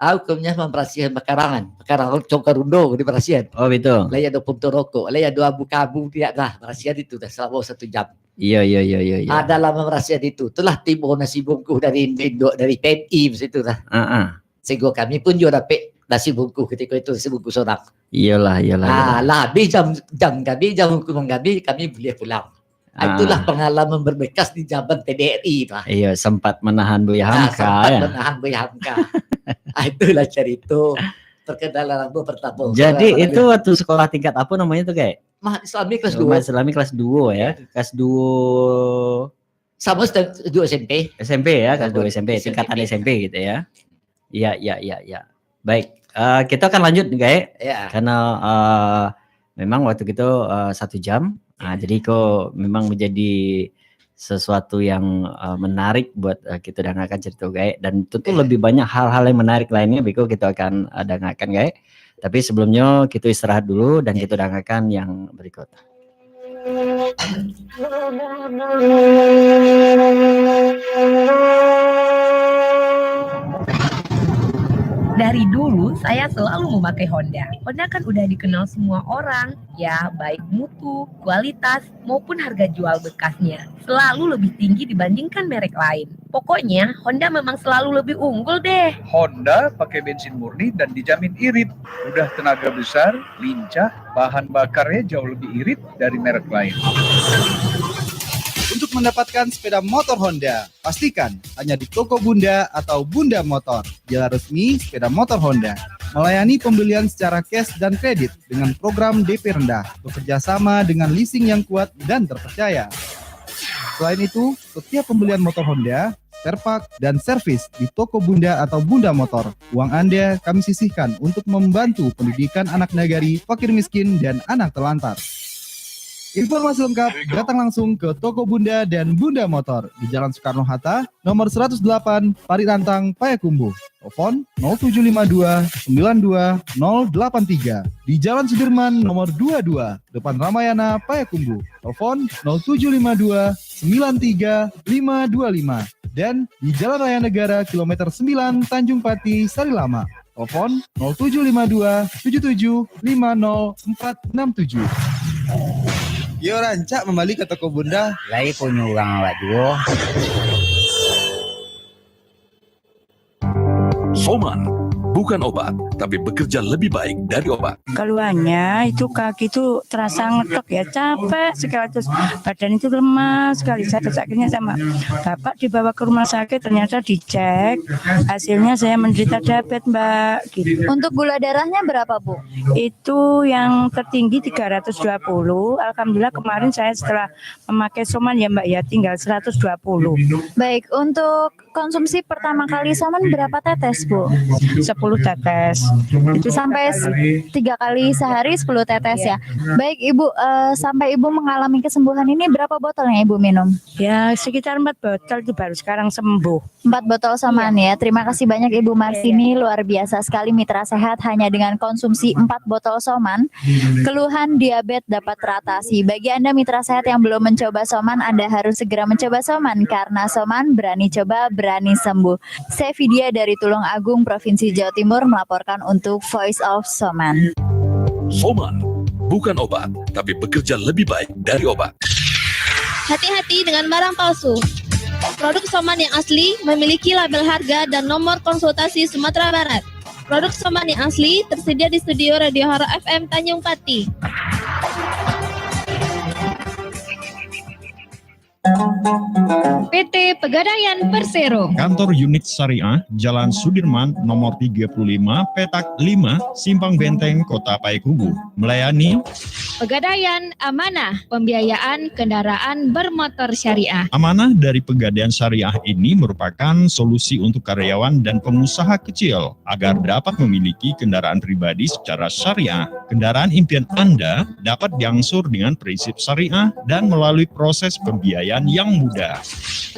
Ah, hukumnyo mambarasiahan pakarangan. Pakarangan congkak rundo dibarasiahan. Oh, betul. Lai ado puntung rokok, lai ado abu kabu, tidak lah. Barasiahan itu dah salamo satu jam. Iya, iya, iya, iya, iya. Ah, dalam mambarasiahan itu, tu lah tibo nasi bungkuh dari induk dari P M I situ lah. Ah, ah. Sehingga kami pun juga dapek nasi bungkuh ketika itu, nasi bungkuh sorang. Iyalah, iyalah, ah, iyalah. Lah habis jam, jam kami, jam hukuman kami, kami boleh pulang. Ah, itulah pengalaman berbekas di zaman P D R I tu, ah. Iya, sempat menahan Buya Hamka, sempat menahan Buya Hamka. Ah, itulah cerita perkenalan aku pertama. Jadi, itu waktu sekolah tingkat apa namanya tuh, Kak? Mah Islami kelas dua. Mah Islami kelas dua, ya. Iya. Kelas dua. Sama, kelas dua S M P. S M P, ya, kelas dua S M P, tingkatan S M P gitu, ya. Iya, iya, iya, iya. Baik, eh, kita akan lanjut, Gaek. Iya. Karena, eh, memang waktu kita, eh, satu jam. Ah, jadi ko memang menjadi sesuatu yang, eh, menarik buat, eh, kita dengarkan cerita Gaek. Dan tentu lebih banyak hal-hal yang menarik lainnya, beko kita akan, eh, dengarkan, Gaek. Tapi sebelumnya, kita istirahat dulu dan kita dengarkan yang berikut. Dari dulu saya selalu memakai Honda. Honda kan udah dikenal semua orang, ya, baik mutu, kualitas, maupun harga jual bekasnya. Selalu lebih tinggi dibandingkan merek lain. Pokoknya, Honda memang selalu lebih unggul deh. Honda pakai bensin murni dan dijamin irit. Udah tenaga besar, lincah, bahan bakarnya jauh lebih irit dari merek lain. Untuk mendapatkan sepeda motor Honda, pastikan hanya di toko Bunda atau Bunda Motor. Jalan resmi sepeda motor Honda. Melayani pembelian secara cash dan kredit dengan program D P rendah. Bekerja sama dengan leasing yang kuat dan terpercaya. Selain itu, setiap pembelian motor Honda, spare part, dan servis di toko Bunda atau Bunda Motor, uang Anda kami sisihkan untuk membantu pendidikan anak nagari, fakir miskin, dan anak terlantar. Informasi lengkap datang langsung ke toko Bunda dan Bunda Motor di Jalan Soekarno-Hatta, nomor seratus delapan, Parit Rantang, Payakumbuh. Telepon nol tujuh lima dua, sembilan dua, nol delapan tiga. Di Jalan Sudirman, nomor dua dua, depan Ramayana, Payakumbuh. Telepon nol tujuh lima dua, sembilan tiga, lima dua lima. Dan di Jalan Raya Negara, kilometer sembilan, Tanjung Pati, Sarilamak. Telepon nol tujuh lima dua, tujuh tujuh lima nol empat enam tujuh. Yo, rancak mambali ka toko Bunda. Lai punyo urang awak juo. Soman bukan obat, tapi bekerja lebih baik dari obat. Keluhannya itu kaki itu terasa ngetok ya, capek sekali, terus badan itu lemah sekali. Saya terus akhirnya sama bapak dibawa ke rumah sakit, ternyata dicek, hasilnya saya menderita diabetes, Mbak. Gitu. Untuk gula darahnya berapa, Bu? Itu yang tertinggi tiga ratus dua puluh. Alhamdulillah kemarin saya setelah memakai Soman ya, Mbak, ya, tinggal seratus dua puluh. Baik, untuk konsumsi pertama kali Soman berapa tetes, Bu? Sepuluh tetes. Itu sampai se-, tiga kali sehari sepuluh tetes ya. Baik, Ibu, eh, sampai Ibu mengalami kesembuhan ini berapa botol yang Ibu minum? Ya, sekitar empat botol itu baru sekarang sembuh. Empat botol Soman ya. Terima kasih banyak Ibu Marsini, luar biasa sekali mitra sehat, hanya dengan konsumsi empat botol Soman, keluhan diabetes dapat teratasi. Bagi Anda mitra sehat yang belum mencoba Soman, Anda harus segera mencoba Soman, karena Soman berani coba, berani sembuh. Saya Vidya dari Tulung Agung, Provinsi Jawa Timur, melaporkan untuk Voice of Soman. Soman bukan obat, tapi bekerja lebih baik dari obat. Hati-hati dengan barang palsu. Produk Soman yang asli memiliki label harga dan nomor konsultasi Sumatera Barat. Produk Soman yang asli tersedia di studio Radio Haro F M Tanjung Pati. P T Pegadaian Persero. Kantor unit syariah, Jalan Sudirman, nomor tiga puluh lima, petak lima, Simpang Benteng, Kota Payakumbuh. Melayani Pegadaian Amanah, pembiayaan kendaraan bermotor syariah. Amanah dari Pegadaian Syariah ini merupakan solusi untuk karyawan dan pengusaha kecil agar dapat memiliki kendaraan pribadi secara syariah. Kendaraan impian Anda dapat diangsur dengan prinsip syariah dan melalui proses pembiayaan yang mudah.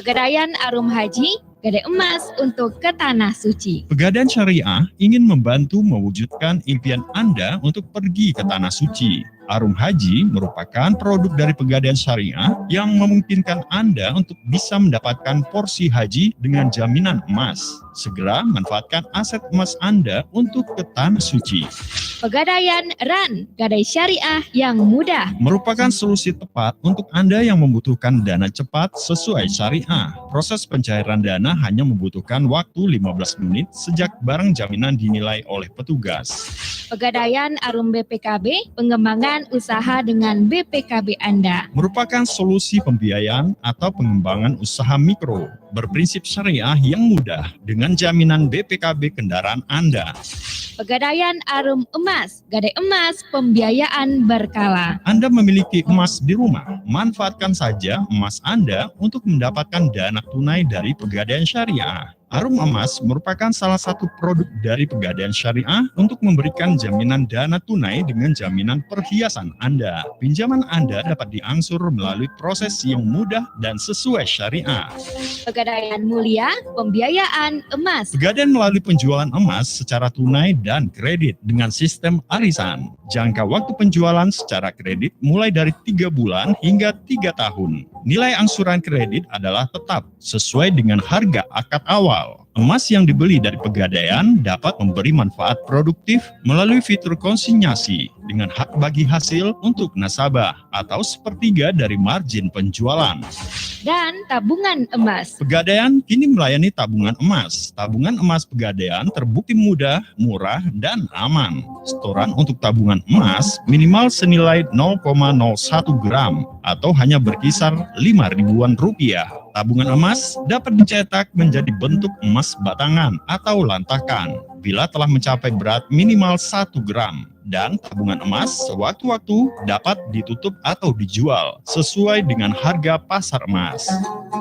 Pegadaian Arum Haji, gadai emas untuk ke Tanah Suci. Pegadaian Syariah ingin membantu mewujudkan impian Anda untuk pergi ke Tanah Suci. Arum Haji merupakan produk dari Pegadaian Syariah yang memungkinkan Anda untuk bisa mendapatkan porsi haji dengan jaminan emas. Segera manfaatkan aset emas Anda untuk ke Tanah Suci. Pegadaian Ran, gadai syariah yang mudah. Merupakan solusi tepat untuk Anda yang membutuhkan dana cepat sesuai syariah. Proses pencairan dana hanya membutuhkan waktu lima belas menit sejak barang jaminan dinilai oleh petugas. Pegadaian Arum B P K B, pengembangan usaha dengan B P K B Anda. Merupakan solusi pembiayaan atau pengembangan usaha mikro, berprinsip syariah yang mudah, dengan jaminan B P K B kendaraan Anda. Pegadaian Arum Emas, gadai emas pembiayaan berkala. Anda memiliki emas di rumah, manfaatkan saja emas Anda untuk mendapatkan dana tunai dari Pegadaian Syariah. Arum Emas merupakan salah satu produk dari Pegadaian Syariah untuk memberikan jaminan dana tunai dengan jaminan perhiasan Anda. Pinjaman Anda dapat diangsur melalui proses yang mudah dan sesuai syariah. Pegadaian Mulia, pembiayaan emas. Pegadaian melalui penjualan emas secara tunai dan kredit dengan sistem arisan. Jangka waktu penjualan secara kredit mulai dari tiga bulan hingga tiga tahun. Nilai angsuran kredit adalah tetap sesuai dengan harga akad awal. Emas yang dibeli dari Pegadaian dapat memberi manfaat produktif melalui fitur konsinyasi dengan hak bagi hasil untuk nasabah atau sepertiga dari margin penjualan. Dan tabungan emas. Pegadaian kini melayani tabungan emas. Tabungan emas Pegadaian terbukti mudah, murah, dan aman. Setoran untuk tabungan emas minimal senilai nol koma nol satu gram atau hanya berkisar lima ribuan rupiah. Tabungan emas dapat dicetak menjadi bentuk emas batangan atau lantakan bila telah mencapai berat minimal satu gram, dan tabungan emas sewaktu-waktu dapat ditutup atau dijual sesuai dengan harga pasar emas.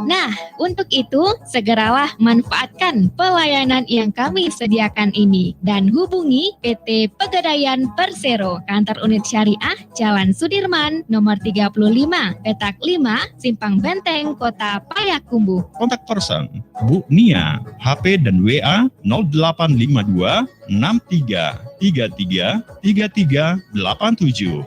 Nah, untuk itu, segeralah manfaatkan pelayanan yang kami sediakan ini dan hubungi P T Pegadaian Persero, kantor unit syariah, Jalan Sudirman, nomor tiga puluh lima, petak lima, Simpang Benteng, Kota Payakumbuh. Kontak person, Bu Nia, H P dan W A nol delapan lima dua enam tiga tiga tiga tiga tiga delapan tujuh.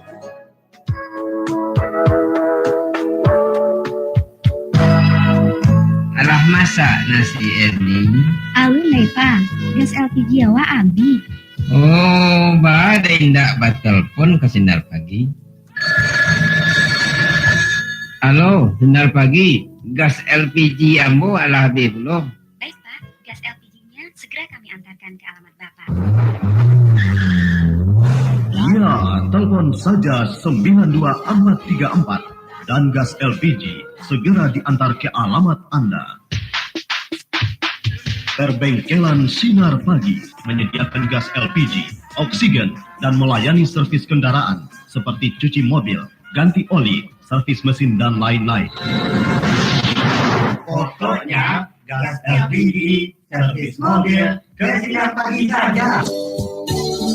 Alah masak nasi Erni? Alun lai, Pa. Gas L P G awak abih. Oh, baa dek indak batelpon ka Sinar Pagi? Halo, Sinar Pagi, gas L P G ambo alah abih pulo. Baik, Pak. Gas L P G-nya segera kami antarkan ke alamat Bapak. Ya, telepon saja sembilan dua empat tiga empat dan gas L P G segera diantar ke alamat Anda. Perbengkelan Sinar Pagi menyediakan gas L P G, oksigen, dan melayani servis kendaraan seperti cuci mobil, ganti oli, servis mesin, dan lain-lain. Pokoknya, gas L P G, servis mobil, ke Sinar Pagi saja.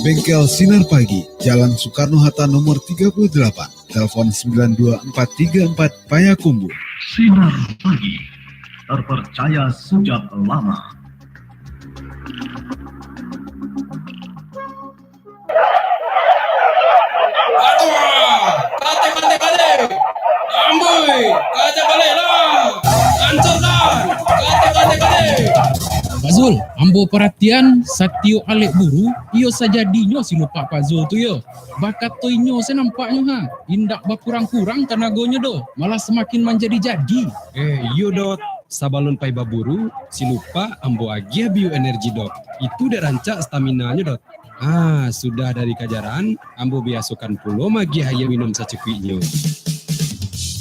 Bengkel Sinar Pagi, Jalan Soekarno-Hatta nomor tiga puluh delapan, telepon sembilan dua empat tiga empat, Payakumbuh. Sinar Pagi, terpercaya sejak lama. Aduh, kate, kate, kate. Amboi, kate, kate lah. Hancurkan, kate, kate, kate. Pak Zul, ambo paratian, satiok alek buru, iyo sajadinyo si lupak Pak Zul tu yo. Bakato inyo se nampaknyo ha, indak bakurang-kurang tanagonyo doh, malah samakin manjadi-jadi. Eh, iyo Dot, sabalun pai baburu, si lupak ambo agiah bioenergi Dot. Itu dek rancak staminanyo Dot. Ah, sudah dari kajaran, ambo biasokan pulo magiah aia minum sacukuiknyo.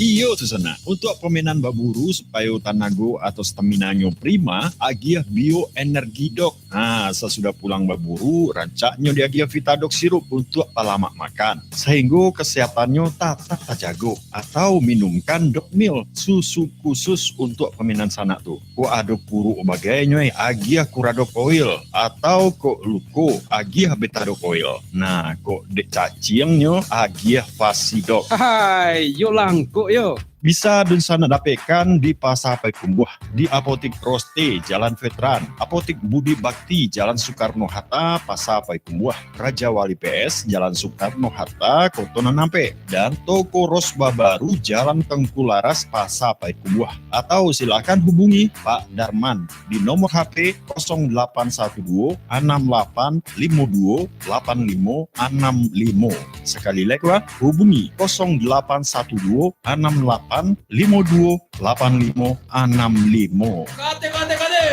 Iyo tu sanak, untuak pamainan baburu supayo tanago atau staminanyo prima, agiah bioenergi Dok. Ha, sasudah pulang baburu, rancaknyo diagiah Vitadoc sirup untuak palamak makan, sahinggo kasehatannyo tatap tajago, atau minumkan Docmil, susu khusus untuak pamainan sanak tu. Kok ado kuruak bagainyo, eh, agiah Curadoc Oil, atau kok luko, agiah Betadoc Oil. Nah, kok dek caciangnyo, agiah Fasidoc. Hai, yo langkok yo. Bisa dunsanak dapekkan di Pasa Payakumbuah, di Apotik Roste, Jalan Veteran, Apotik Budi Bakti, Jalan Soekarno-Hatta, Pasa Payakumbuah, Raja Wali P S, Jalan Soekarno-Hatta, Koto Nan Ampek, dan Toko Rosba Baru, Jalan Teuku Laras, Pasa Payakumbuah. Atau silakan hubungi Pak Darman di nomor H P kosong delapan satu dua, enam delapan lima dua, delapan lima enam lima. Sakali lai, hubungi kosong delapan satu dua, enam delapan lima dua, delapan lima enam lima. Kate, kate, kate.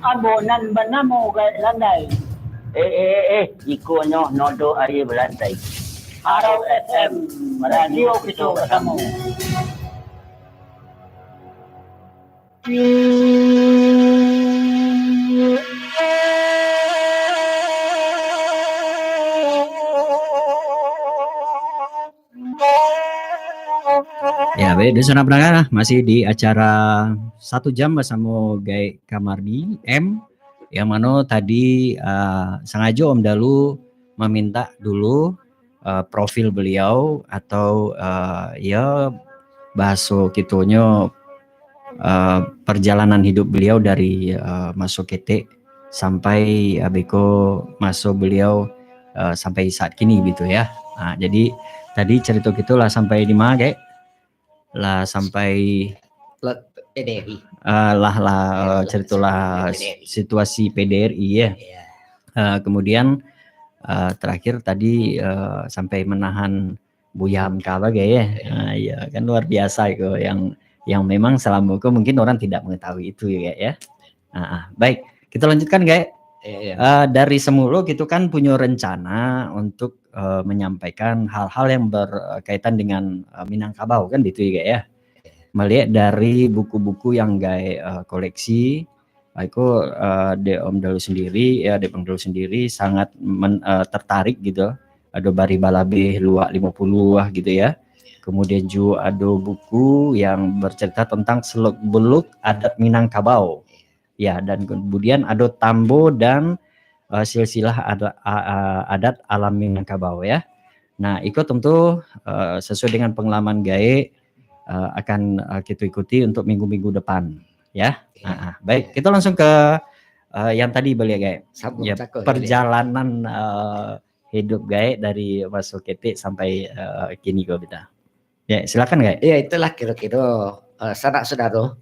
Ambo nan banamo Gaek Landai. Eh, eh, eh, eh, iko nyo nodok aia balantai. Harau F M, radio kito basamo. Ya, baik, dunsanak pandanga, masih di acara Satu Jam basamo Gaek Kamardi M, yang mano tadi, ah, sangajo Om Dalu mamintak dulu, ah, profil beliau atau, ah, ya, bahaso kitonyo, ah, perjalanan hidup beliau dari, ah, maso ketek sampai, ah, beko maso beliau eh, sampai saat kini gitu ya. Ah, jadi tadi carito kito lah sampai di ma, Gaek? Lah sampai Lah, P D R I. Ah, lah lah Eh, eh, carito lah P D R I. Situasi P D R I ya. Ya. Ah, kemudian ah, terakhir tadi eh, sampai menahan Buya Hamka bagai ya. Ah, ya kan luar biasa itu yang yang memang selama itu mungkin orang tidak mengetahui itu ya, Gaek, ya. Ah, ah. Baik, kita lanjutkan, Gaek. Ya, ya. Ah, dari semula gitu kan punya rencana untuk eh, menyampaikan hal-hal yang berkaitan dengan eh, Minangkabau kan gitu ya, Gaek, ya. Melihat dari buku-buku yang Gaek eh, koleksi, ah, iko eh, dek Om Dalu sendiri ya, dek Bang Dalu sendiri sangat men- eh, tertarik gitu. Ado Barih Balabeh Luak limo puluah gitu ya. Kemudian juga ado buku yang bercerita tentang seluk-beluk adat Minangkabau. Ya, dan kemudian ado Tambo dan eh, silsilah ada, a- a- adat alam Minangkabau ya. Nah, iko tentu eh, sesuai dengan pengalaman Gaek eh, akan eh, kita ikuti untuk minggu-minggu depan ya. Ya. Ah, ah. Baik, kita langsung ke eh, yang tadi baliak, Gaek. Sambung Ya, cakap tadi. Perjalanan eh, hidup Gaek dari masa ketek sampai eh, kini ko kita. Ya, silakan, Gaek. Ya, itulah kira-kira eh, sanak saudara.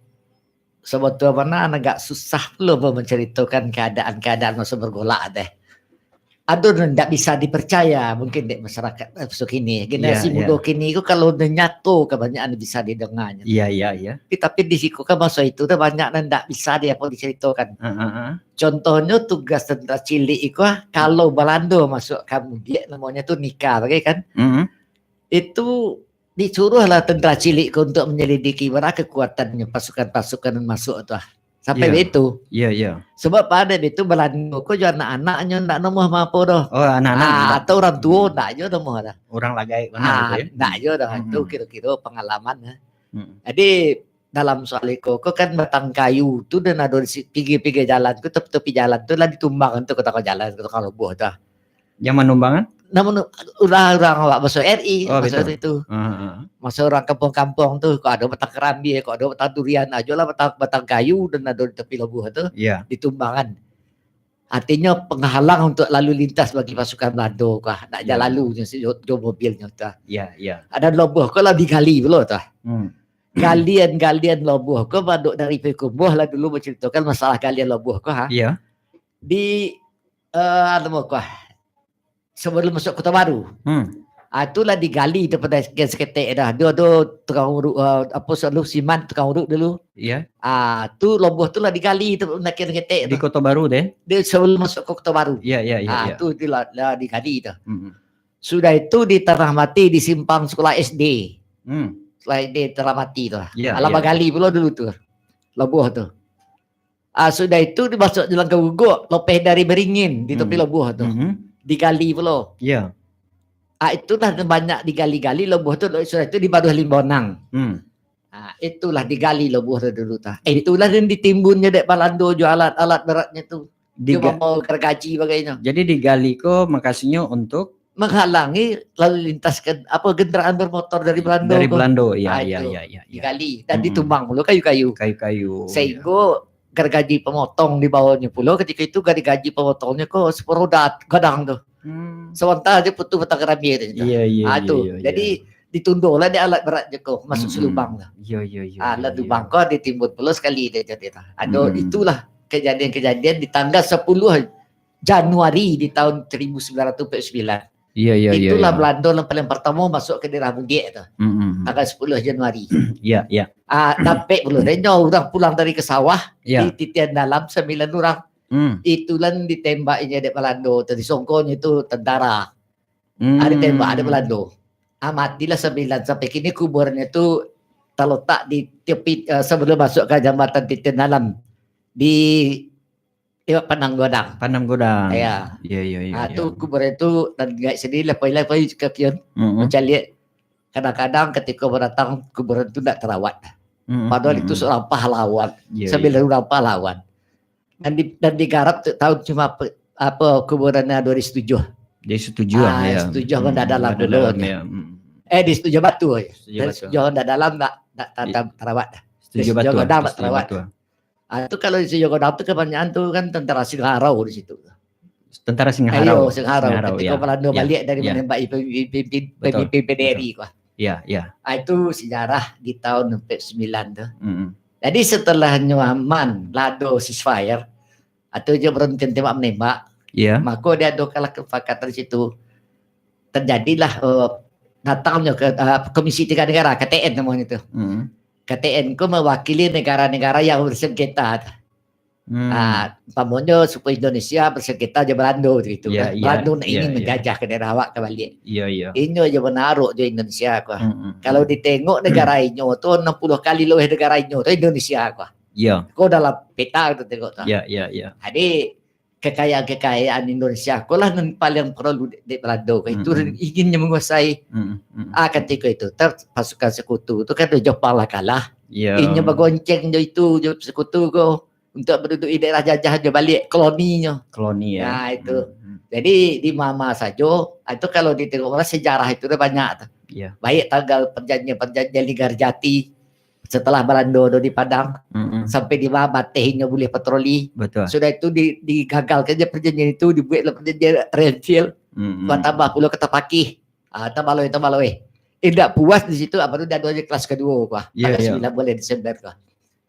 Sebetulnya agak susah pulo menceritakan keadaan-keadaan masa bergolak teh. Ado nan ndak bisa dipercaya mungkin dek masyarakat eh, masa kini. Generasi Ya, muda kini tu kalau nan nyato kebanyakan bisa didengarnya. Iya, iya, iya. Tapi, tapi di siku kan masa itu tu banyak nan ndak bisa dia pun diceritakan. Ah, ah, ah. Contohnya tugas tentara cilik itu ah, kalau Belanda masuk kampung dia namanya tu nikah bagai kan. Mm-mm. Itu disuruhlah tentara cilik ko untuk menyelidiki bara kekuatannya pasukan-pasukan yang masuk tu ah. Sampai Iya. Begitu. Iya, iya. Sebab pada itu Belanda ko jo anak-anaknya ndak nomoh apa doh. Oh, anak-anak. Ah, Enggak. Atau orang tua ndak jo nomoh dah. Orang lagai benar Ah, gitu ya. Ndak jo dah. Mm-mm. Itu kira-kira pengalaman. Eh. Mm-mm. Jadi dalam soal iko ko kan batang kayu tu dan ada di si- pinggir-pinggir jalan tu, tepi-tepi jalan tu lah ditumbang tu kota jalan, kota labuah tu. Yang manumbangan? Namun urang-urang awak masuk R I Oh, masa betul. Itu. Ah, ah. Masa orang kampung-kampung tu, kok ada batang kerambia, kok ada batang durian, ajolah batang, batang kayu dan ada di tepi labuah tu Iya. ditumbangan. Artinya penghalang untuk lalu lintas bagi pasukan Belanda kah, nak Iya. jalan lalu jo, jo mobilnya tu. Iya, iya. Ada labuah ko lah digali pulo tu. Hmm. Galian-galian labuah ko manduk dari Payakumbuh lah dulu menceritakan masalah galian labuah ko ha. Iya. Di eh anu ko ah, sebelum masuk Kota Baru. Hmm. Ah, itulah digali tu pada sekian seketek dah. Dia ada tukang uruk uh, apa selalu siman tukang uruk dulu. Iya. Ah, tu labuah tu lah digali tu nak kira ketek Di tu. Kota Baru deh. Dia sebelum masuk ke Kota Baru. Iya, iya, iya. Ah, Iya. Tu dia lah, lah digali tu. Mm-mm. Sudah itu di Tanah Mati di simpang sekolah S D. Hmm. Sekolah S D Tanah Mati tu. Iya, Alah iya. Bagali pula dulu tu. Labuah tu. Ah, sudah itu dimasuk jalan ke Guguk, lopeh dari Beringin di tepi Hmm. labuah tu. Mm-mm. Digali pula. Iya. Ah, itulah banyak digali-gali labuah tu, sudah itu dibaduh Limbonang. Hmm. Ah, itulah digali labuah tu dulu tah. Eh, itulah yang ditimbunnya dek Balando jo alat-alat beratnya tu. Dia Diga- mau gergaji bagainya. Jadi digali ko makasihnya untuk Menghalangi lalu lintas ke, apa kendaraan bermotor dari Belanda dari ko. Belanda. Iya, Ah, iya, itu. iya, iya, iya. Digali dan Mm-mm. Ditumbang pula kayu-kayu. Kayu-kayu. Iya. Sehingga gergaji pemotong di bawahnya pula ketika itu gergaji pemotongnya ko sepuluh roda gadang tu. Hmm. Sementara dia putus batang kerambia tu. Iya, iya, Ah, iya, tu. Iya, iya. Jadi ditunda lah di alat berat je ko masuk Mm-mm. Selubang lah. Iya, iya, iya. Ah, Iya, lah iya. Lubang ko ditimbun pula sekali dia jadi tah. Ada Mm-mm. Itulah kejadian-kejadian di tanggal sepuluh Januari di tahun seribu sembilan ratus empat puluh sembilan. Iya, iya, iya. Itulah Iya. Belanda lah paling pertama masuk ke daerah Bugik tu. Mm-mm. Tanggal sepuluh Januari. Iya, iya. Ah, dapek pula dia orang pulang dari ke sawah Iya. di titian dalam sembilan orang. Hmm. Itulah ditembak ini dek Belanda tu, disongkonyo tu tentara. Hmm. Ada tembak, ada Belanda. Ah, matilah sembilan. Sampai kini kuburannya tu terletak di tepi, eh, sebelum masuk ke jambatan Titian Dalam. Di Iwak Panang Godang. Panang Godang. Iya. Iya, iya, iya. Ah, Iya. Tu kuburan tu dan gaib sendiri lah, pai lah, pai ke kian. Mm-mm. Macam lihat, kadang-kadang ketika orang datang, kuburan tu tak terawat. Mm-mm. Padahal itu Mm-mm. seorang pahlawan. Iya, Sembilan iya. orang pahlawan. Dan di, dan digarap tu tahun cuma apa, apa kuburannya dua ribu tujuh. Dia setuju lah, Ah, ya. setuju Hmm, Banda Dalam Banda dulu, Dalam, ya. Ya. Hmm. Eh, di setuju batu. Setuju Dan batu. Setuju Banda Dalam tak tak tak I- tak terawat. Setuju Setuju batu. Godang tak Setuju terawat. Batu. Ah, tu kalau di setuju Godang tu kebanyakan tu kan tentara Singaraja di situ. Tentara Singaharau. Singaharau. Ketika Belanda balik dari menembak pemimpin, pemimpin P D R I. Ya, ya. Ah, itu sejarah di tahun empat sembilan tu. Mm-hmm. Jadi setelahnya aman, lah ado ceasefire, atau je berhenti tembak menembak, ya. Maka dia ado kalah kesepakatan situ. Terjadilah uh, datangnya ke uh, Komisi Tiga Negara, K T N namanya tu. Mm-hmm. K T N ko mewakili negara-negara yang bersengketa. Hmm. Ah, umpamonyo suku Indonesia bersengketa jo Belando gitu yeah, kan. Belando nak ingin yeah, menjajah ke daerah awak ka baliak. Iya, iya. Inyo jo manaruk jo Indonesia ko. Hmm, hmm. Kalau ditengok negara inyo tu enam puluh kali luwih negara inyo tu Indonesia ko. Iya. Ko dalam peta tu tengok tu. Iya, iya, iya. Jadi kekayaan-kekayaan Indonesia ko lah nan paling perlu di, di Belando ko. Itu Hmm, hmm. Inginnyo menguasai. Hmm, hmm. Ah, ketika itu ter, pasukan sekutu tu kan Jepang lah kalah. Iya. Inyo bagonceng jo itu jo sekutu ko untuk menduduki daerah jajah jo baliak koloninyo. Koloni ya. Nah, itu. Hmm, hmm. Jadi di mama sajo, ah, itu kalau ditengok orang sejarah itu dah banyak tu. Iya. Baik tanggal perjanjian-perjanjian Linggarjati setelah Belanda tu di Padang Hmm, hmm. sampai di Bateh inyo boleh patroli. Betul. Sudah itu di, digagalkan je perjanjian itu, dibuatlah perjanjian Renville, Hmm, hmm. tambah pulo Kota Pakih. Ah, tambah laweh, tambah laweh. Indak puas di situ, baru dia ado je kelas kedua ko. Iya, Tanggal iya. sembilan bulan Desember ko.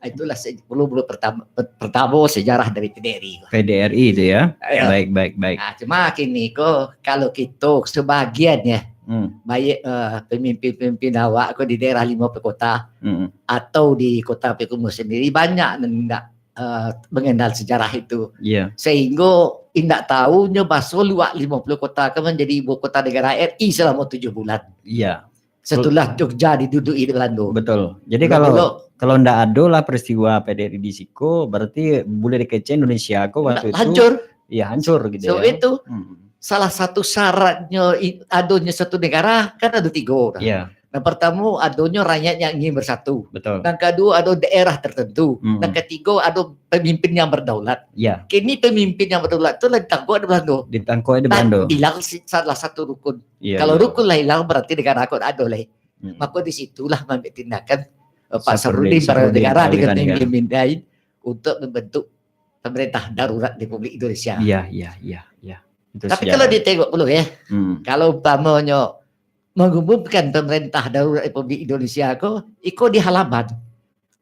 Ah, itulah se- pulo-pulo pertama, per- pertama sejarah dari P D R I ko. P D R I itu ya. Iya. Baik, baik, baik. Nah, cuma kini ko kalau kito sebagian ya, Hmm, baik eh, pemimpin-pemimpin awak ko di daerah lima puluh kota hmm. atau di kota Payakumbuh sendiri banyak nan indak eh, mengenal sejarah itu. Iya. Sehingga indak tahunyo baso Luak lima puluh kota ko menjadi ibu kota negara R I selama tujuh bulan. Iya. Setelah Jogja diduduki Belanda. Betul. Jadi Belum kalau dulu. Kalau ndak ado lah peristiwa P D R I di siko, berarti boleh dikecek Indonesia ko waktu itu Hancur. Iya, hancur gitu So ya. Itu Hmm. Salah satu syaratnyo i- adonyo satu negara kan ada tiga. Iya, Yang pertama adonyo rakyat yang ingin bersatu. Betul. Yang kedua ada daerah tertentu. Hmm. Yang ketiga ada pemimpin yang berdaulat. Iya. Kini pemimpin yang berdaulat tu lah ditangkok di Belanda. Ditangkok di Dan Belanda. Hilang si- salah satu rukun. Iya, Kalau iya. Rukun lah hilang berarti negara ko ada lah. Hmm. Maka di situlah mengambil tindakan eh, Pak Syafruddin, Sarudin para Syafruddin negara Abdul dengan Ghani, ya. pemimpin lain untuk membentuk pemerintah darurat Republik Indonesia. Iya, iya, iya, iya. Itu Tapi sejarah. Kalau ditengok dulu ya, Hmm. kalau umpamonyo mengumumkan pemerintah darurat Republik Indonesia ko, iko di Halaban.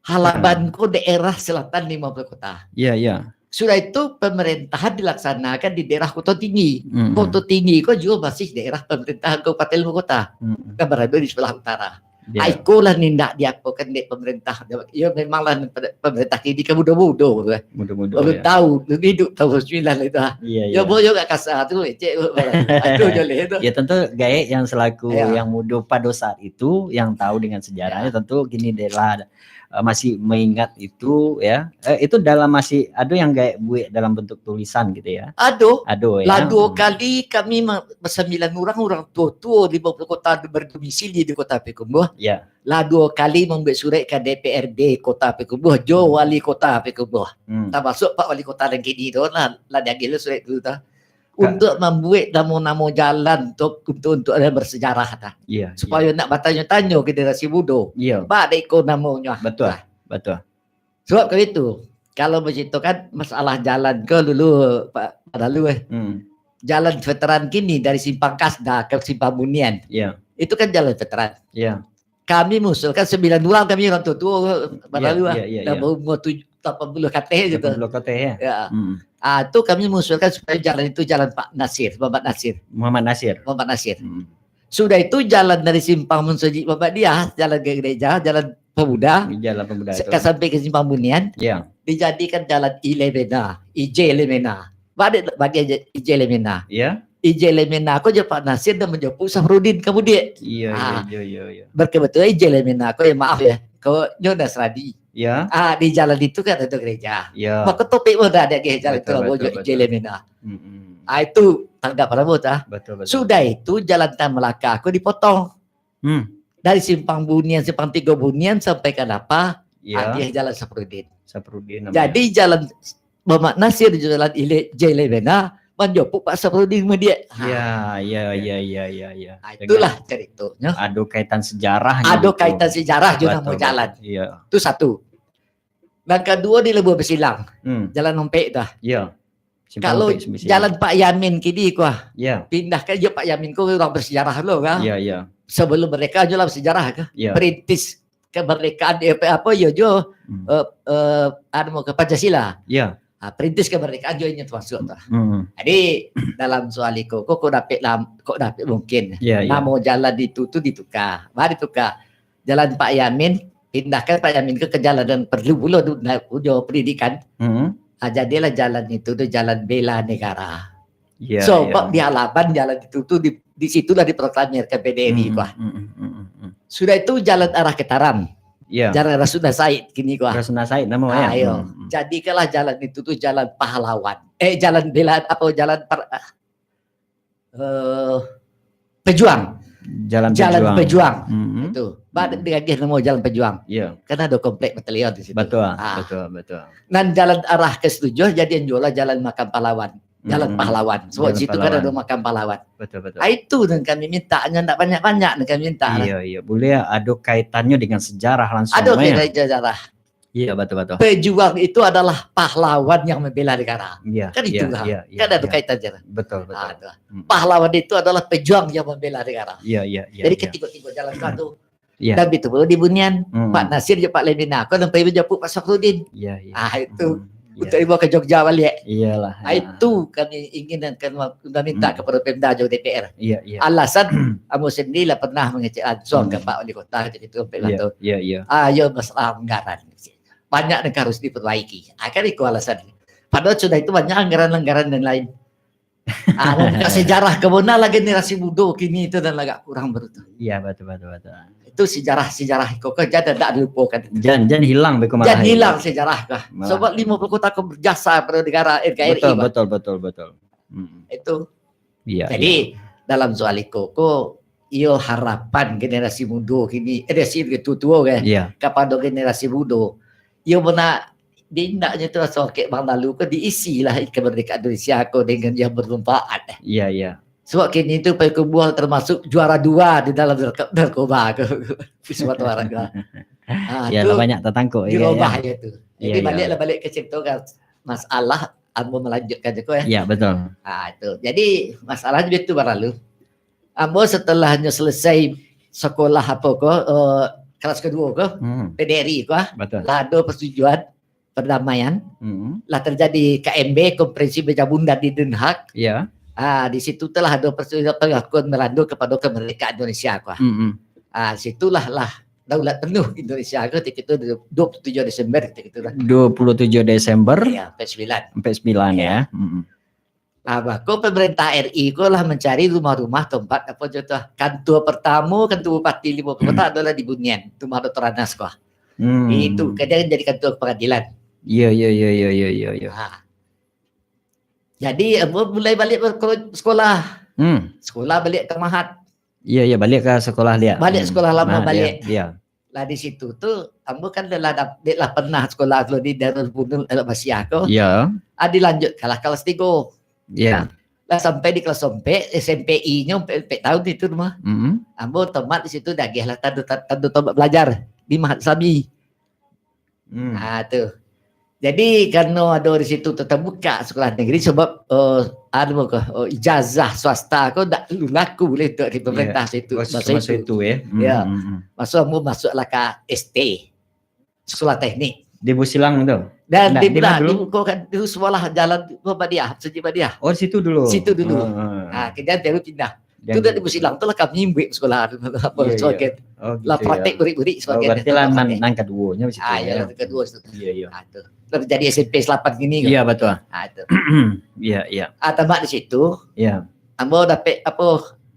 Halaban ko daerah selatan lima puluh kota. Iya, iya. Sudah itu pemerintahan dilaksanakan di daerah Kota Tinggi. Hmm. Kota Tinggi ko juga masih daerah pemerintahan Kabupaten Lima Kota. Hmm. Yang berada di sebelah utara. Iya. Ah, ikolah nindak diapakan dek pemerintah. Ya memanglah pemerintah kini kan muda-muda tu kan. Muda-muda. Baru Ya. Tahu, dulu hidup tahun sembilan itu ah. Iya, Ya iya. boyo gak kasar tu, cek. Aduh joleh tu. Ya tentu gaek yang selaku Ya. yang muda pada saat itu yang tahu dengan sejarahnya Ya. Tentu gini deh lah eh, masih mengingat itu ya. Eh, itu dalam masih ada yang gaek buat dalam bentuk tulisan gitu ya. Aduh, Ada ya. lah dua Hmm. kali kami ma- bersembilan orang, orang tua-tua lima puluh kota berdomisili di Kota Payakumbuh. Ya. Lah dua kali membuat surat ke D P R D Kota Payakumbuh, jo wali kota Payakumbuh. Hmm. Termasuk Pak Wali Kota nan kini tu lah, lah diagih surat tu tu. Untuk membuat nama-nama jalan untuk untuk untuk yang bersejarah dah. Iya. Supaya nak bertanya-tanya generasi muda. Iya. Ba dek iko namonyo. Betul. Betul. Sebab kalau itu, kalau begitu kan masalah jalan ke dulu Pak Pak Dalu eh. Hmm. Jalan veteran kini dari Simpang Kasda ke Simpang Bunian. Iya. Itu kan jalan veteran. Iya. Kami mengusulkan sembilan orang kami orang tua-tua Pak Iya, Dalu lah. iya, iya, Dah iya. berumur tujuh, lapan puluh kateh gitu. Lapan puluh kateh ya. Ya. Hmm. Ah, tu kami mengusulkan supaya jalan itu jalan Pak Nasir, Muhammad Nasir. Muhammad Nasir. Muhammad Nasir. Hmm. Sudah itu jalan dari Simpang Monsoji Muhammadiyah, jalan ke gereja, jalan pemuda, Jalan pemuda se- tu. Ka sampai ke Simpang Bunian, Ya. dijadikan jalan Ilemena, Ije Lemena. Balik bagi aja Ije Lemena. Ya. Ije Lemena ko je Pak Nasir dan menjemput Safrudin kemudian. Iya, Ah. iya, iya, iya. Berkebetulan Ije Lemena ko ya maaf ya, ko nyo Nasrani. Ya. Ah, di jalan itu kan ada gereja. Ya. Maka topik pun dah ada ke jalan Betul, tu betul, je betul. Ije Lemena. Mm-mm. Ah, itu tanggapan rambut ah. Betul, betul. Sudah itu jalan Tan Melaka ko dipotong. Hmm. Dari Simpang Bunian, Simpang Tigo Bunian sampai ke Dapa, Ya. ah, dia jalan Safrudin. Safrudin namanya. Jadi jalan Muhammad Nasir, jalan Ile Ije Lemena, manjopuk Pak Safrudin kemudian. Ha. Ya, ya, ya, ya, ya, ya. Ha, itulah Ceritanya. Ada kaitan sejarahnya. Ada Gitu. Kaitan sejarah juga Betul, nama jalan. Betul. Iya. Itu satu. Dan kedua di Lebuah Besilang. Hmm. Jalan Ompek dah. Iya. Simpang Kalau Opik, Simpang Sila. Jalan Pak Yamin kini ko ah. Ya. Pindahkan jo Pak Yamin ko urang bersejarah lo kan. Ya, ya. Sebelum mereka je lah bersejarah kan. Ya. Perintis kemerdekaan, eh, apa, apa, yo jo, Hmm. eh, eh, anu, ke Pancasila. Ya. Ah, perintis kemerdekaan jo inyo termasuk tu. Hmm. Jadi, dalam soal iko, kok, kok dapek lam-, kok dapek mungkin. Ya, ya. Namo jalan itu tu ditukar. Bah ditukar. Jalan Pak Yamin, pindahkan Pak Yamin ke, ke jalan nan perlu pulo tu, na-, jo pendidikan. Hmm. Ah, jadilah jalan itu tu jalan bela negara. Ya, Sebab ya. Di halaman jalan itu tu, di, di situlah diproklamirkan P D R I Hmm, tu ah. hmm, hmm, hmm, hmm. Sudah itu jalan arah ke Taram. Ya. Jalan Rasuna Said kini ko ah. Rasuna Said namo ya? Ah, iyo. Hmm, hmm. Jadikanlah jalan itu tu jalan pahlawan. Eh, jalan bela, apa, jalan per-, eh, pejuang. Jalan Jalan Pejuang. Pejuang. Hmm. Itu. Ba-, Hmm. diagih namo Jalan Pejuang. Ya. Karena ada komplek batalion di situ. Betul, Ah. betul, betul. Nan jalan arah ke Situjuah jadian juolah jalan makam pahlawan. Jalan Hmm. Pahlawan. Sebab Jalan situ kan Pahlawan. Ada makam pahlawan. Betul, betul. Ah, itu nan kami minta, nyo ndak banyak-banyak nan kami minta lah. Iya, iya. Boleh ado kaitannyo dengan sejarah langsung, Ada ya? Kaitan sejarah. Iya, betul, betul. Pejuang itu adalah pahlawan yang membela negara. Iya, Kan itu iya, lah. iya, iya, Kan ada iya. kaitan je lah. Betul, betul. Ah, tu lah. Hmm. Pahlawan itu adalah pejuang yang membela negara. Iya, iya, iya, Jadi iya. ketigo-tigo jalan tu. Iya. Dan itu pulo di Bunian, Hmm. Pak Nasir jo Pak Lemina, ko nan pai manjapuik Pak Safrudin. Iya, iya. Ah, itu. Hmm. Iya. Untuk dibawa ke Jogja baliak. Iyalah, Ah, ya. itu kami inginkan, minta Hmm. kepada Pemda jo D P R. Iya, iya. Alasan, ambo sendiri lah pernah mangecek langsung ka Hmm. Pak Wali Kota ketika itu, sampai Iya, lah tu. iya, iya. Ah, yo masalah anggaran. Banyak yang harus diperbaiki. Ah, kan itu alasan. Padahal sudah itu banyak anggaran-anggaran dan lain. Ah, sejarah kemana lah generasi muda kini itu dan agak kurang baru tu. Iya, betul, betul, betul. Itu sejarah-sejarah kok, kok jangan tak dilupakan. Jangan, jangan hilang beko Jangan malah hilang itu. sejarah kah. Malah. Sebab lima puluh kota kau berjasa pada negara N K R I, Betul, Pak. betul, betul, betul. Mm-mm. Itu. Iya, Jadi, iya. dalam soal iko, ko, iyo harapan generasi muda kini, eh, generasi tua-tua kan, Iya. kepada generasi muda. Iyo benar, di indaknya tu raso kek bang lalu ko diisi lah kemerdekaan Indonesia ko dengan yang bermanfaat. Iya, iya. Sebab kini tu Payakumbuah termasuk juara dua di dalam narko-, narkoba ko. Sumatera Barat ko. Ah, Ya, tu lah banyak tertangkap, ya, dirubah ya. je tu. Jadi, Ya, ya. baliklah balik ke cerita kan masalah, ambo melanjutkan je ko ya. Ya, betul. Ah, tu. Jadi, masalahnya itu bang lalu. Ambo setelahnya selesai sekolah apa ko, eh, kelas kedua ko, Hmm. P D R I ko, ah. Betul. Lah ada persetujuan perdamaian, Hmm. lah terjadi K M B, Konferensi Meja Bundar di Den Haag. Ya. Ah, di situ telah ada persetujuan pengakuan Belanda kepada kemerdekaan Indonesia ko, ah. Hmm, hmm. Ah, situlah lah daulat penuh Indonesia ko ketika itu dua puluh tujuh Desember ketika itu lah. Dua puluh tujuh Desember Ya, empat sembilan. empat sembilan, Ya. ya. Hmm. Ah, bah, ko pemerintah R I ko lah mencari rumah-rumah tempat apa je tu, kantor pertama, kantor bupati lima puluh kota adalah di Bunian, rumah Doktor Anas ko. Hmm. Itu kan jadi kantor pengadilan. Ya, ya, ya, ya, ya, ya, ya. Ha. Jadi, ambo mulai balik berko-, sekolah. Hmm. Sekolah balik ke Mahat. Ya, ya, balik ke sekolah dia. Balik Hmm. sekolah lama Mahat balik. dia. Ya. Lah di situ tu, ambo kan lah dap-, dek lah pernah sekolah tu di Darul Funun Al Basiah ko. Ya. Ah, dilanjutkanlah kelas tiga. Ya. Lah sampai di kelas ompek, S M P I-nyo ompek, ompek tahun itu mah. Mm-mm. Ambo tamat di situ, diagih lah tando, tando tamat belajar di Mahat Islami. Hmm. Ah, tu. Jadi, karena ada di situ terbuka sekolah negeri sebab, eh, anu ko, eh, ijazah swasta ko dak laku boleh untuk di pemerintah Ya. situ, Mas-, masa masa itu. itu, ya. Hmm, Ya. hmm, hmm. Masa ambo masuklah ka S T, sekolah teknik. Di Busilang tu? Dan Ndak, di di belah, Madulu? di muka kan, di sebelah jalan Muhammadiyah, Masjid Muhammadiyah. Oh, di situ dulu? Situ dulu. Ah, ah. Ah, kemudian baru pindah. Dan Tu dah di Busilang tu lah kami buek sekolah, apa, Iya, iya. sebagai Oh, lah gitu, praktek ya. burik-burik Oh, sebagai berarti lah nan, praktek. nan keduanya di situ, Ah, ya. yang kedua situ. Iya, iya. Ah, tu. Lah jadi S M P salapan kini kan? Iya, betul. Ah, tu. Iya, iya. Ah, tamat di situ. Iya. Ambo dapek apa,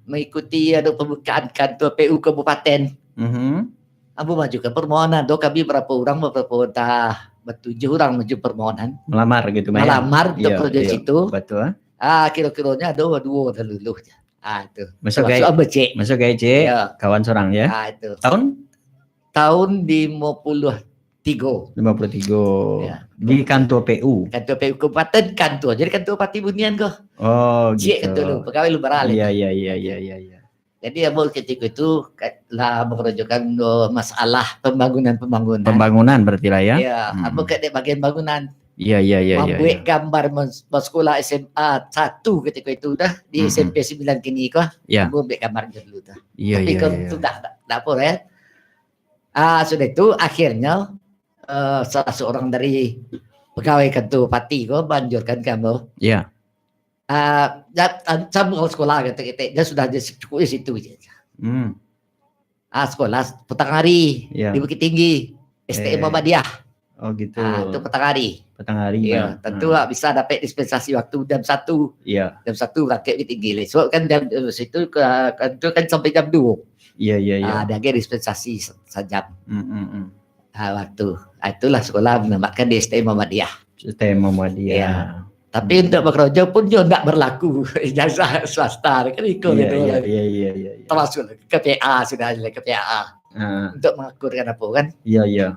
mengikuti ada pembukaan kantor P U kabupaten. Mhm. Ambo majukan permohonan. Tu kami berapa orang, berapa, entah bertujuh orang maju permohonan. Melamar gitu, Maya? Melamar untuk Iya, kerja iya. situ. Betul. Ah, kira-kiranya ada dua orang lulus je. Ah, tu. Masuk Termasuk gai-, Abah Cik. masuk gai Cik, Ya. kawan seorang, ya? Ah, itu. Tahun? Tahun lima puluh tiga. Lima puluh tiga. Ya. Di kantor P U? Kantor P U kabupaten, kantor. Jadi kantor Bupati Bunian ko. Oh, Cik gitu. kantor lu, pegawai lu baralek. Iya, iya, iya, iya, iya, iya. Jadi, ambo ketika itu ka-, lah mengerjakan, oh, masalah pembangunan-pembangunan. Pembangunan berarti lah, ya? Ya, Hmm. ambo kat dek bagian bangunan. Iya, iya, iya, iya. Mambuek gambar mas- basakolah S M A satu ketika itu dah, di Mhm. S M P sembilan kini ko. Ya. Ambo buek gambar dulu tu. Iya, Tapi iya, kan iya. Sudah, tak, tak apa ya. Ah, sudah itu akhirnya eh, salah seorang dari pegawai kantor Pati ko manjurkan ka ambo. Iya. Ah, ja- ah, sambung sekolah kata kita. Dia sudah dia cukup di situ je. Hmm. Ah, sekolah petang hari Iya. di Bukittinggi, S T M Eh. Muhammadiyah. Oh gitu. Ah, itu petang hari. Petang hari. Iya, Bang. tentu Hmm. ah, bisa dapat dispensasi waktu jam satu. Iya. Jam satu rakyat Bukittinggi. Sebab kan jam eh, situ ke kantor kan sampai jam dua. Iya, iya, iya. Ah, dia agak dispensasi sa- sajam. Hmm, hmm, hmm. Ah, waktu. Ah, itulah sekolah menambahkan di S T M Muhammadiyah. S T M Muhammadiyah. Iya. Tapi untuk bekerja pun dia tidak berlaku ijazah swasta kan ikut Iya, gitu. Iya, iya, iya, iya, iya. Termasuk K P A sudah ada K P A. Ah, Untuk mengakurkan apa kan? Iya, iya.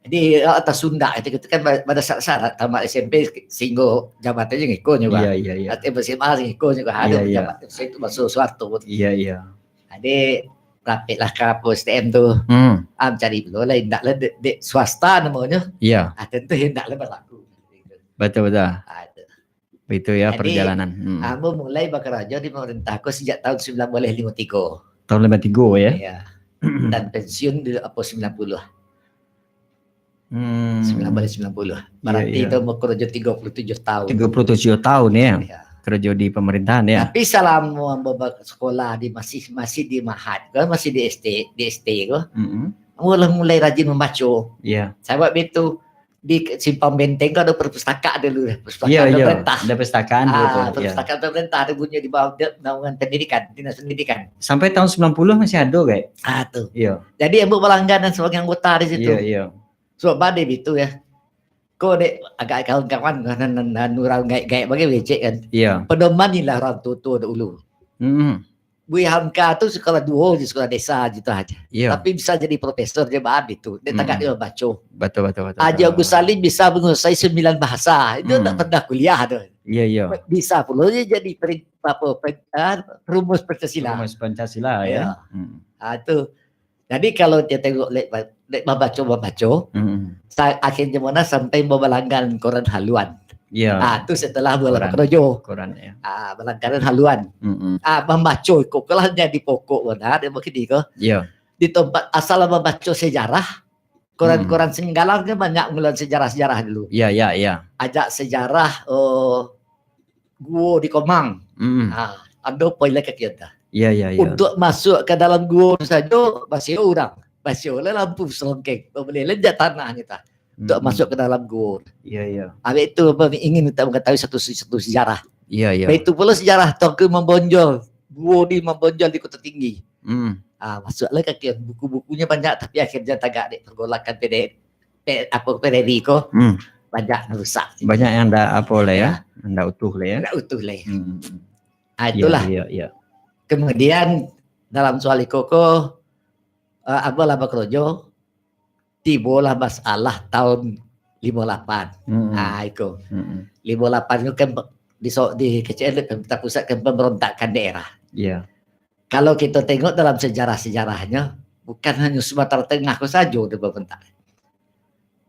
Jadi atas Sunda itu, itu kan pada syarat-syarat tamat S M P sehingga jabatan je ngikut juga. Iya, iya, iya. Atau S M A ngikut juga ada Iya, iya. Pejabat itu masuk Soeharto. Iya, iya. Jadi rapik lah ke apa S T M tu. Hmm. Ah, cari dulu lah, indak lah dek, dek swasta namanya. Iya. Ah, tentu indak lah berlaku. Betul, betul. Ah, itu. Itu ya Jadi, perjalanan. Hmm. Ambo mulai bekerja di pemerintah ko sejak tahun sembilan belas lima tiga. Tahun lima tiga ya. Ya. Dan pensiun di apa sembilan puluh. Hmm. Sembilan belas sembilan puluh. Iya, Berarti iya. Itu bekerja tiga puluh tujuh tahun. Tiga puluh tujuh tahun ya. Ya. Kerja di pemerintahan ya. Tapi selama ambo sekolah di masih masih di Mahat, kan masih di S D, di S D ko. Mm-mm. Ambo lah mulai rajin membaca. Iya. Sebab itu di Simpang Benteng ko ada perpustakaan dulu, perpustakaan Iya, iya. pemerintah. Ada perpustakaan dulu Ah, tu. Iya. Perpustakaan pemerintah ada bunyi di bawah dia naungan pendidikan, dinas pendidikan. Sampai tahun sembilan puluh masih ada, guys. Ah tu. Iya. Jadi ambo berlangganan sebagai anggota di situ. Iya, iya. Sebab badai itu ya. Ko dek agak kawan-kawan nan nan nan urang gaek-gaek bagai becek kan. Iya. Pedoman ni lah orang tua-tua dahulu. Mm-mm. Bui Hamka tu sekolah duo je, sekolah desa gitu aja. Iya. Tapi bisa jadi profesor je bahan itu. Dia tagak Mm-mm. Dia baca. Betul, betul, betul. Haji Betul. Agus Salim bisa menguasai sembilan bahasa. Itu Mm. tak pernah kuliah tu. Iya, iya. Bisa pula dia jadi peri, apa, pen, ah, rumus Pancasila. Rumus Pancasila ya. Iya. Mm. Ah tu. Jadi kalau dia tengok lek ba- lek babaco-babaco, Mm-mm. sa, akhirnya mana sampai babalanggan koran haluan. Iya. Ah tu setelah bola Koran. Kerojo. Koran ya. Ah, balangganan haluan. Mm-mm. Ah, mambaco iko lah jadi pokok mana dia begini ko. Iya. Di tempat asal mambaco sejarah, koran-koran Singgalang kan banyak ngulang sejarah-sejarah dulu. Iya, iya, iya. Ajak sejarah oh, Guo di Komang. Mm. Ah, ado poin lah kaki dah. Iya, iya, iya. Untuk masuk ke dalam guo tu sajo, basio urang. Basio lah lampu selongkeng. Boleh lenjak tanah ni tah. Untuk Mm-mm. Masuk ke dalam guo. Iya, iya. Habis itu apa, ingin untuk mengetahui satu satu sejarah. Iya, iya. Baik itu pula sejarah Tuanku Mambonjol. Guo di Mambonjol di Kota Tinggi. Mm. Ah, masuklah kaki buku-bukunya banyak tapi akhirnya tagak dek pergolakan P D, P, apa P D R I ko Mm. banyak rusak. Banyak yang ndak apa lah ya. Ndak utuh lah ya. Ndak utuh lah. Ya. Mm. Ah, itulah. Iya, iya, iya. Kemudian dalam soal iko ko uh, ambo lah bekerja, tibolah masalah tahun lima lapan. Mm-mm. Ah, iko. Mm-mm. Lima lapan itu kan di so, di kecil pemerintah pusat kan pemberontakan daerah. Iya. Kalau kita tengok dalam sejarah-sejarahnya, bukan hanya Sumatera Tengah ko sajo dibentak.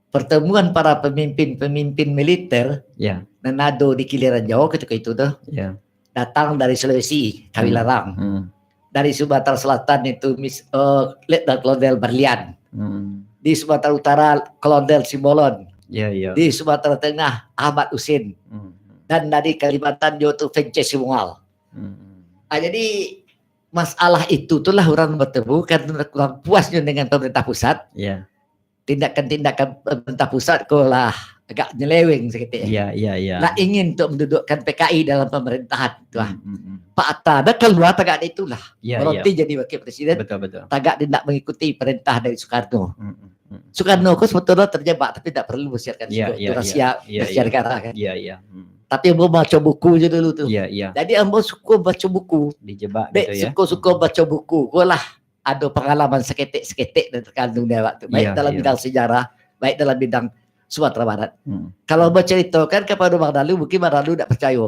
Pertemuan para pemimpin-pemimpin militer Iya. nan ado di Kiliran Jawa ketika itu tu Iya. datang dari Sulawesi, Kawilarang. Mm. Dari Sumatera Selatan itu mis, uh, Letnan Kolonel Berlian. Mm. Di Sumatera Utara Kolonel Simbolon. Iya, iya. Di Sumatera Tengah Ahmad Husin. Mm. Dan dari Kalimantan juga tu Vences Simual. Mm. Ah, jadi masalah itu tu lah orang bertemu karena kurang puasnya dengan pemerintah pusat. Iya. Tindakan-tindakan pemerintah pusat ko lah agak nyeleweng saketek. Iya, iya, iya. Lah ingin untuk mendudukkan P K I dalam pemerintahan tu lah. Mm, mm, mm. Pak Hatta dah keluar tagak dari itulah. Iya, Berarti iya. Jadi wakil presiden Betul, betul. Tagak dia tidak mengikuti perintah dari Soekarno. Mm, mm, mm. Soekarno ko sebetulnya terjebak tapi tidak perlu siarkan Iya, itu iya, rahasia, iya. Iya, rahasia iya. Negara kan. Iya, iya. Mm. Tapi ambo baca buku je dulu tu. Iya, iya. Jadi ambo suka baca buku. Dijebak Dek gitu ya. Suka-suka baca buku. Ko lah ada pengalaman seketek-seketek dan terkandung di awak tu. Baik Iya, dalam iya. Bidang sejarah, baik dalam bidang Sumatera Barat. Mm. Kalau baceritakan kepada Bang Dalu, mungkin Bang Dalu tidak percaya.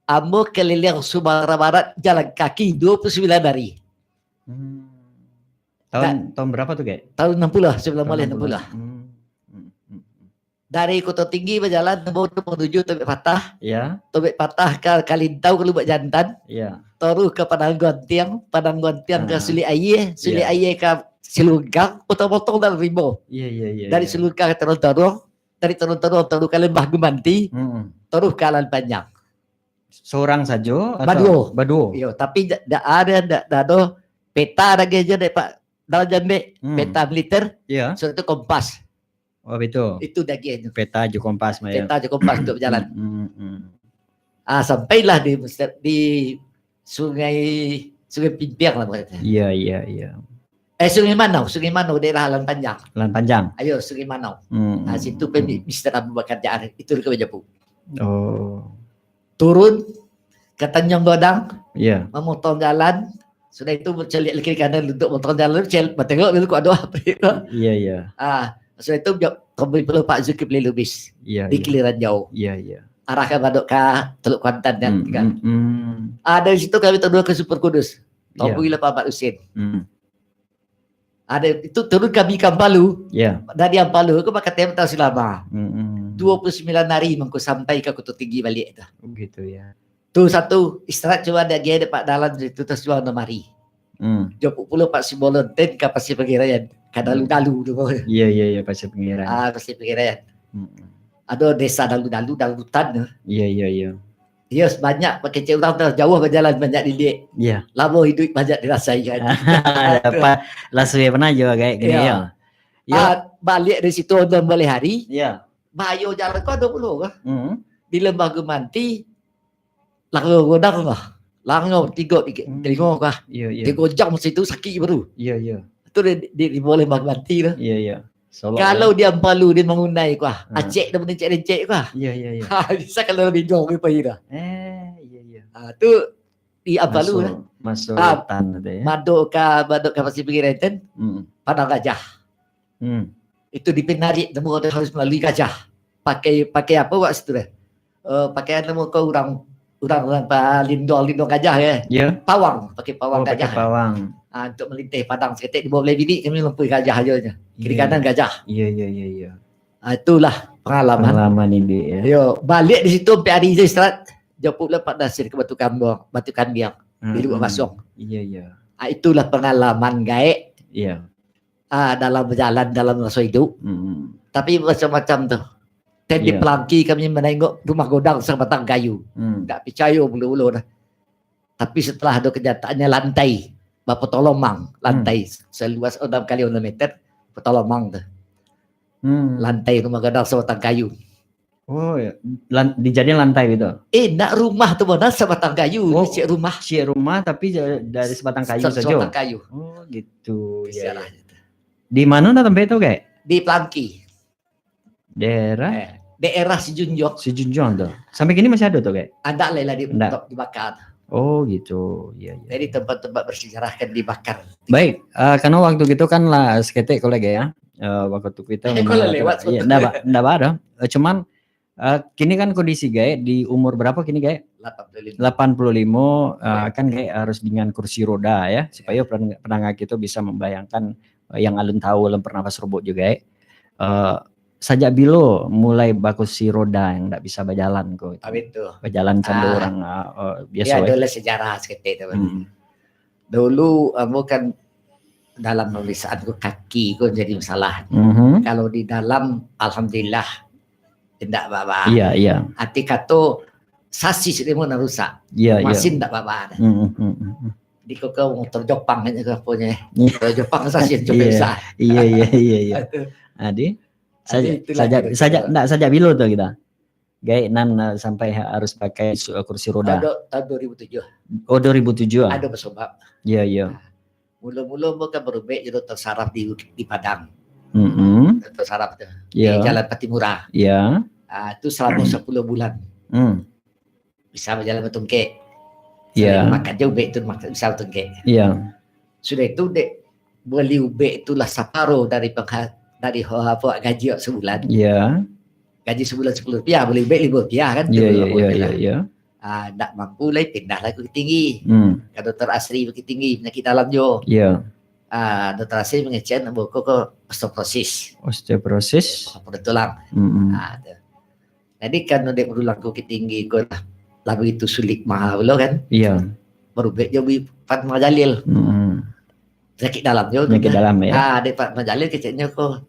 Ambo keliling Sumatera Barat jalan kaki dua puluh sembilan hari. Hmm. Tahun tahun berapa tuh, Kak? Tahun enam puluh, sembilan Tahun belas enam puluh. enam puluh. Hmm. Hmm, hmm, hmm. Dari Koto Tinggi bajalan, namo tu manuju Tobek Patah. Ya. Tobek Patah ka Kalintau, ka Lubak Jantan. Ya. Taruih ka Padang Guantiang, Padang Guantiang ka Ah. Sulik Aia, Sulik Ya. Aia ka Silungkang, potong-potong dalam rimbo. Ya, ya, ya, Dari ya. Silungkang ka Taruang-Taruang, dari Taruang-Taruang taruih ka Lembah Gumanti, Mm-mm. taruih ka Alan Panjang. Seorang sajo atau Baduo. Baduo? Iyo, tapi da-, da-, ada, da-, da-, ado peta lagi aja dek Pak Dalam Jambek, Hmm. peta militer, Iya. sudah itu kompas. Oh, betul. Itu dagian tu. Peta jo kompas, Mak, ya. Peta jo kompas untuk berjalan. Hmm, hmm, hmm. Ah, sampailah di Mesir, di Sungai, Sungai Pimpiang lah, pokoknya. Iya, iya, iya. Eh, Sungai Manau, Sungai Manau, daerah Alan Panjang. Alan Panjang. Ayo, Sungai Manau. Hmm, Nah, hmm, situ hmm. pun Mister Abu Bakar Ja'ar, itu di Kabajapu. Oh. Turun ke Tanjung Godang, Iya. memotong jalan, sudah itu caliak kiri kanan untuk motong jalan, cel-, batengok dulu kok ada apa itu. Iya, iya. Ah, sudah itu, jo-, kami perlu Pak Zulkifli Lubis Iya, di iya. Kiliran Jauh. Iya, iya. Arah ka Badok ka Teluk Kuantan dan Hmm, tiga. hmm, hmm. Ah, dari situ kami terdua ke Super Kudus. Iya. Tompui lah Pak Ahmad Husin. Hmm. Ada itu turun kami ka Ampalu. Iya. Dari Ampalu ke Bakateng Tasilama. Hmm, hmm. Dua puluh sembilan hari mangko sampai ka Koto Tinggi baliak tu. Oh, gitu ya. Tu satu istirahat cuma ada gai depak dalan situ terus jual lemari. Hmm. Jopuk pulo Pak Simbolon ten ka Pasir Pangiraian. Ka Hmm. dalu-dalu tu. Iya, iya, iya, Pasir Pangiraian. Ah, Pasir Pangiraian. Hmm. Ado desa dalu-dalu, dalam hutan tu. Iya, iya, iya. Iya, banyak pakecek urang tu, jauh bajalan banyak diliek. Iya. Lamo hiduik banyak dirasai kan. Dapat lah suwe pernah juga kayak gini Iya. ya. Iya. Ah, baliak dari situ ontan baleh hari. Iya. Bayo jalan ko ado pulo kah? Hmm. Di Lembah Gumanti, Lango Godang kah? Lango tigo, tigo, Hmm. tigo kah? Iya, iya. Tigo jam situ sakit baru. Iya, iya. Tu di, di, di bawah Lembah Gumanti tu. Iya, iya. Solok, Kalau ya. di Ampalu dia mangundai kah? Hmm. Acek dah menencek-nencek kah? Iya, iya, iya. Ha, bisa kalau lebih jauh lebih pahir dah. Eh, iya, iya. Ha, tu di Ampalu Masuk, lah. masuk Ah, hutan tu ya. Badok ka, Badok ka Pasir Pangiraian ten, Hmm. Padang Gajah. Hmm. Itu di Penarik, namo tu harus melalui gajah. Pakai, pakai apa awak situ deh? Eh, pakaian namo ko urang, urang, urang pa-, lindong, lindong gajah ya. Ya. Pawang, pakai pawang Oh, pakai gajah. pawang. Ah, untuk melinteh padang saketek di bawah balai bilik kami lampu gajah aja nya. Kiri Iya, kanan iya. gajah. Iya, iya, iya, iya. Ah, itulah pengalaman. Pengalaman ini ya. Yo, baliak di situ empat hari je istirahat. Jopuk lah Pak Nasir ke Batu Kambiang, Batu Kambiang. Di Lubak Hmm. Basong. Iya, iya. Ah, itulah pengalaman gaek. Iya. Ah, dalam berjalan, dalam raso hidup. Hmm. Tapi macam-macam tu. Dan di Iya. Pelangki kami menengok rumah godang sabatang kayu. Hmm. Tak picayo pulo-pulo dah. Tapi setelah ado kenyataannya lantai, bapotolomang, Hmm. lantai seluas enam kali enam meter, potolomang tu. Hmm. Lantai rumah godang sabatang kayu. Oh, ya. Lan-, dijadikan lantai gitu? Eh, nak rumah tu bana sabatang kayu, Oh, cik rumah. cik rumah tapi ja-, dari sebatang kayu Sa-, saja? sebatang kayu. Oh, gitu. Ya, Biasalah ya. gitu. Di mana dah tempat tu, Kak? Di Pelangki. Daerah? Eh, daerah Sijunjuang. Sijunjuang tu. Sampai kini masih ada tu, Kak? Ada lah, lah di, Ndak. dibakar. Oh, gitu. Ya, ya. Jadi tempat-tempat bersejarah kan dibakar. Baik, eh, karena waktu gitu kan lah seketek kalau lagi ya. Eh, waktu kita Eh, memang kalau ada lewat iya, waktu. ndak ba-, ndak ba-, ada. Eh, cuman, eh, kini kan kondisi gaek di umur berapa kini gaek? Lapan puluh lima. Lapan puluh lima, eh, Iya. kan gaek harus dengan kursi roda ya, supaya Iya. pendengar, pendengar kita bisa membayangkan, eh, yang alun tahu, alun pernah pas robot juga gaek. Eh, sajak bilo mulai bakursi roda yang ndak bisa bajalan ko itu? Apa itu? Bajalan cando Ah. orang, eh, eh, biasa Ya, eh. adalah sejarah seketek tu. Hmm. Dulu, ambo kan dalam pemeriksaan ko kaki ko jadi masalah. Mhm. Kalau di dalam, alhamdulillah, indak baba. Iya, iya. Arti kato, sasis dia pun rusak. Iya, iya. Masin indak baba dah. Mhm, mhm, mhm. Di ko, ko motor Jepang aja ko aponyo. Iya. Motor Jepang sasis Jepang Iya. rusak. Iya, iya, iya, iya. Aduh. Adi, Adi, sajak, itulah sajak, kira-kira. sajak, ndak, sajak bilo tu kita? Gaek nan, eh, sampai ha-, harus pakai su-, kursi roda? Tahun do-, tahun dua ribu tujuh. Oh, dua ribu tujuh ah? Ada bersebab. Iya, iya. Nah, mula-mula ambo kan barubek jo dokter saraf di, di Padang. Mm-mm. Dokter saraf tu. Iya. Di Jalan Pattimura. Iya. Ah, tu selama sepuluh bulan. Hmm. Bisa bajalan batungkek. Iya. Sambil makan je ubek tu, makan, bisa batungkek. Iya. Sudah itu, dek, bali ubek tu lah saparo dari pengha-, dari ho-, apa, gaji awak sebulan. Iya. Gaji sebulan sepuluh rupiah, bali ubek limo rupiah kan, Iya, tu iya, iya, iya, lah. iya. Ah, ndak mampu lai, pindah lah ke Tinggi. Hmm. Ka dokter Asri Bukittinggi, penyakit dalam jo. Iya. Ah, dokter Asri mangecek nak boko ko osteoporosis. Osteoporosis. Patah tulang. Mm-mm. Ah, tu. Jadi kan dek tulang ko tinggi ko lah. Lah begitu sulit mahal pulo kan. Iya. Barubek jo bi Fatma Jalil. Mm-mm. Penyakit dalam jo. Penyakit dalam ya. Ah, dek Fatma Jalil keceknyo ko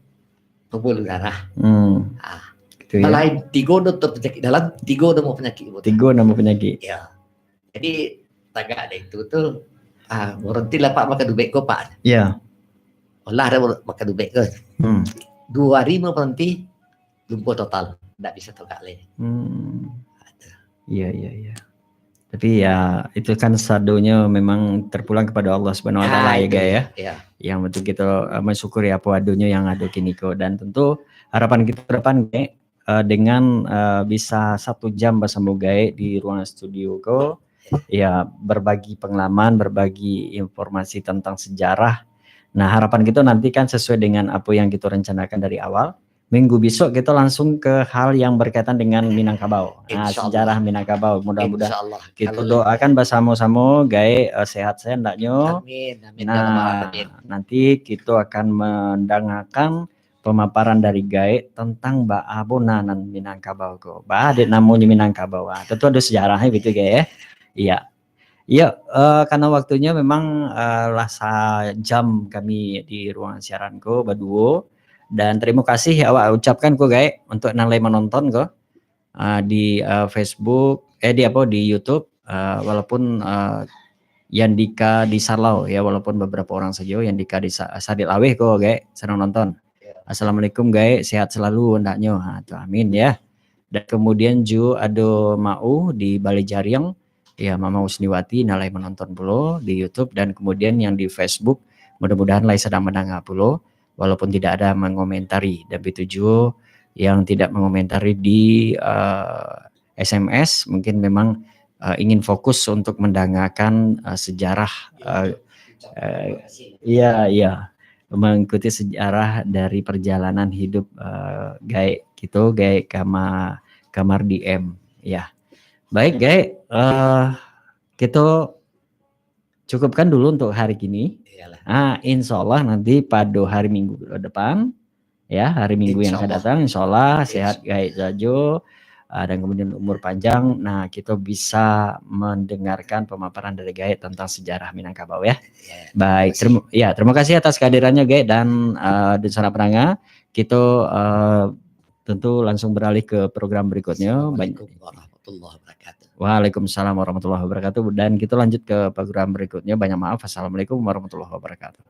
pembuluh darah. Hmm. Ah. Gitu ya. Lain tigo dokter penyakit dalam, tigo namo penyakik. Tigo namo penyakik. Ya. Jadi tagak dari itu tu, ah, berhenti lah Pak makan dubek ko Pak. Iya. Olah dah makan dubek ko. Hmm. Dua hari mau berhenti, lumpuh total, ndak bisa tagak lagi. Hmm. Iya, iya, iya. Tapi ya itu kan sadonyo memang terpulang kepada Allah Subhanahu Wa Taala ya, Gai, ya. Ya. Yang penting kita eh, mensyukuri apa adonyo yang ada kini ko, dan tentu harapan kita ke depan, Gai, eh, dengan eh, bisa satu jam bersama Gai di ruangan studio ko, ya, berbagi pengalaman, berbagi informasi tentang sejarah. Nah, harapan kita nanti kan sesuai dengan apa yang kita rencanakan dari awal. Minggu besok kita langsung ke hal yang berkaitan dengan Minangkabau. Nah, Insya Allah. Sejarah Minangkabau. Mudah-mudahan Insya Allah. kita Kalau- doakan bersama-sama Gai eh, sehat-sehat hendaknya. Amin, amin. Nah, Amin. Nanti kita akan mendengarkan pemaparan dari Gai tentang baa bona nan Minangkabau ko. Baa dek namonyo Minangkabau. Ah, tentu ada sejarahnya gitu, Gai, ya. Iya. Iya, eh, karena waktunya memang eh, lah sajam kami di ruang siaran ko baduo. Dan terima kasih awak ucapkan ko, Gai, untuk nan lai menonton ko. Ah, di eh, Facebook, eh di apa, di YouTube, eh, walaupun eh, Yandika di Salau ya, walaupun beberapa orang saja, Yandika di Sa- Sadik Laweh ko, Gai, senang nonton. Assalamualaikum, Gai, sehat selalu hendaknya. Ha, tu amin ya. Dan kemudian ju ado Mau di Balai Jariang, ya, Mama Husniwati nan lai menonton pulo di YouTube, dan kemudian yang di Facebook, mudah-mudahan lai sedang mendengar pulo, walaupun tidak ada mengomentari. Dan begitu juga yang tidak mengomentari di eh, S M S, mungkin memang eh, ingin fokus untuk mendengarkan eh, sejarah eh, eh, iya, iya, mengikuti sejarah dari perjalanan hidup eh, Gai gitu, Gai Kama Kamar D M, ya. Baik, Gai, eh, kita cukupkan dulu untuk hari kini. Iyalah. Ah, insya Allah nanti pada hari Minggu ke depan, ya, hari Minggu yang akan Insya Allah. Datang, insya Allah Yes. Sehat Gai saja, ah, dan kemudian umur panjang. Nah, kita bisa mendengarkan pemaparan dari Gai tentang sejarah Minangkabau ya. Ya, Baik, terima terima, ya, terima kasih atas kehadirannya, Gai, dan eh, dunsanak pendengar. Kita eh, tentu langsung beralih ke program berikutnya. Banyak- Assalamualaikum warahmatullahi wabarakatuh. Waalaikumsalam warahmatullahi wabarakatuh. Dan kita lanjut ke program berikutnya. Banyak maaf. Assalamualaikum warahmatullahi wabarakatuh.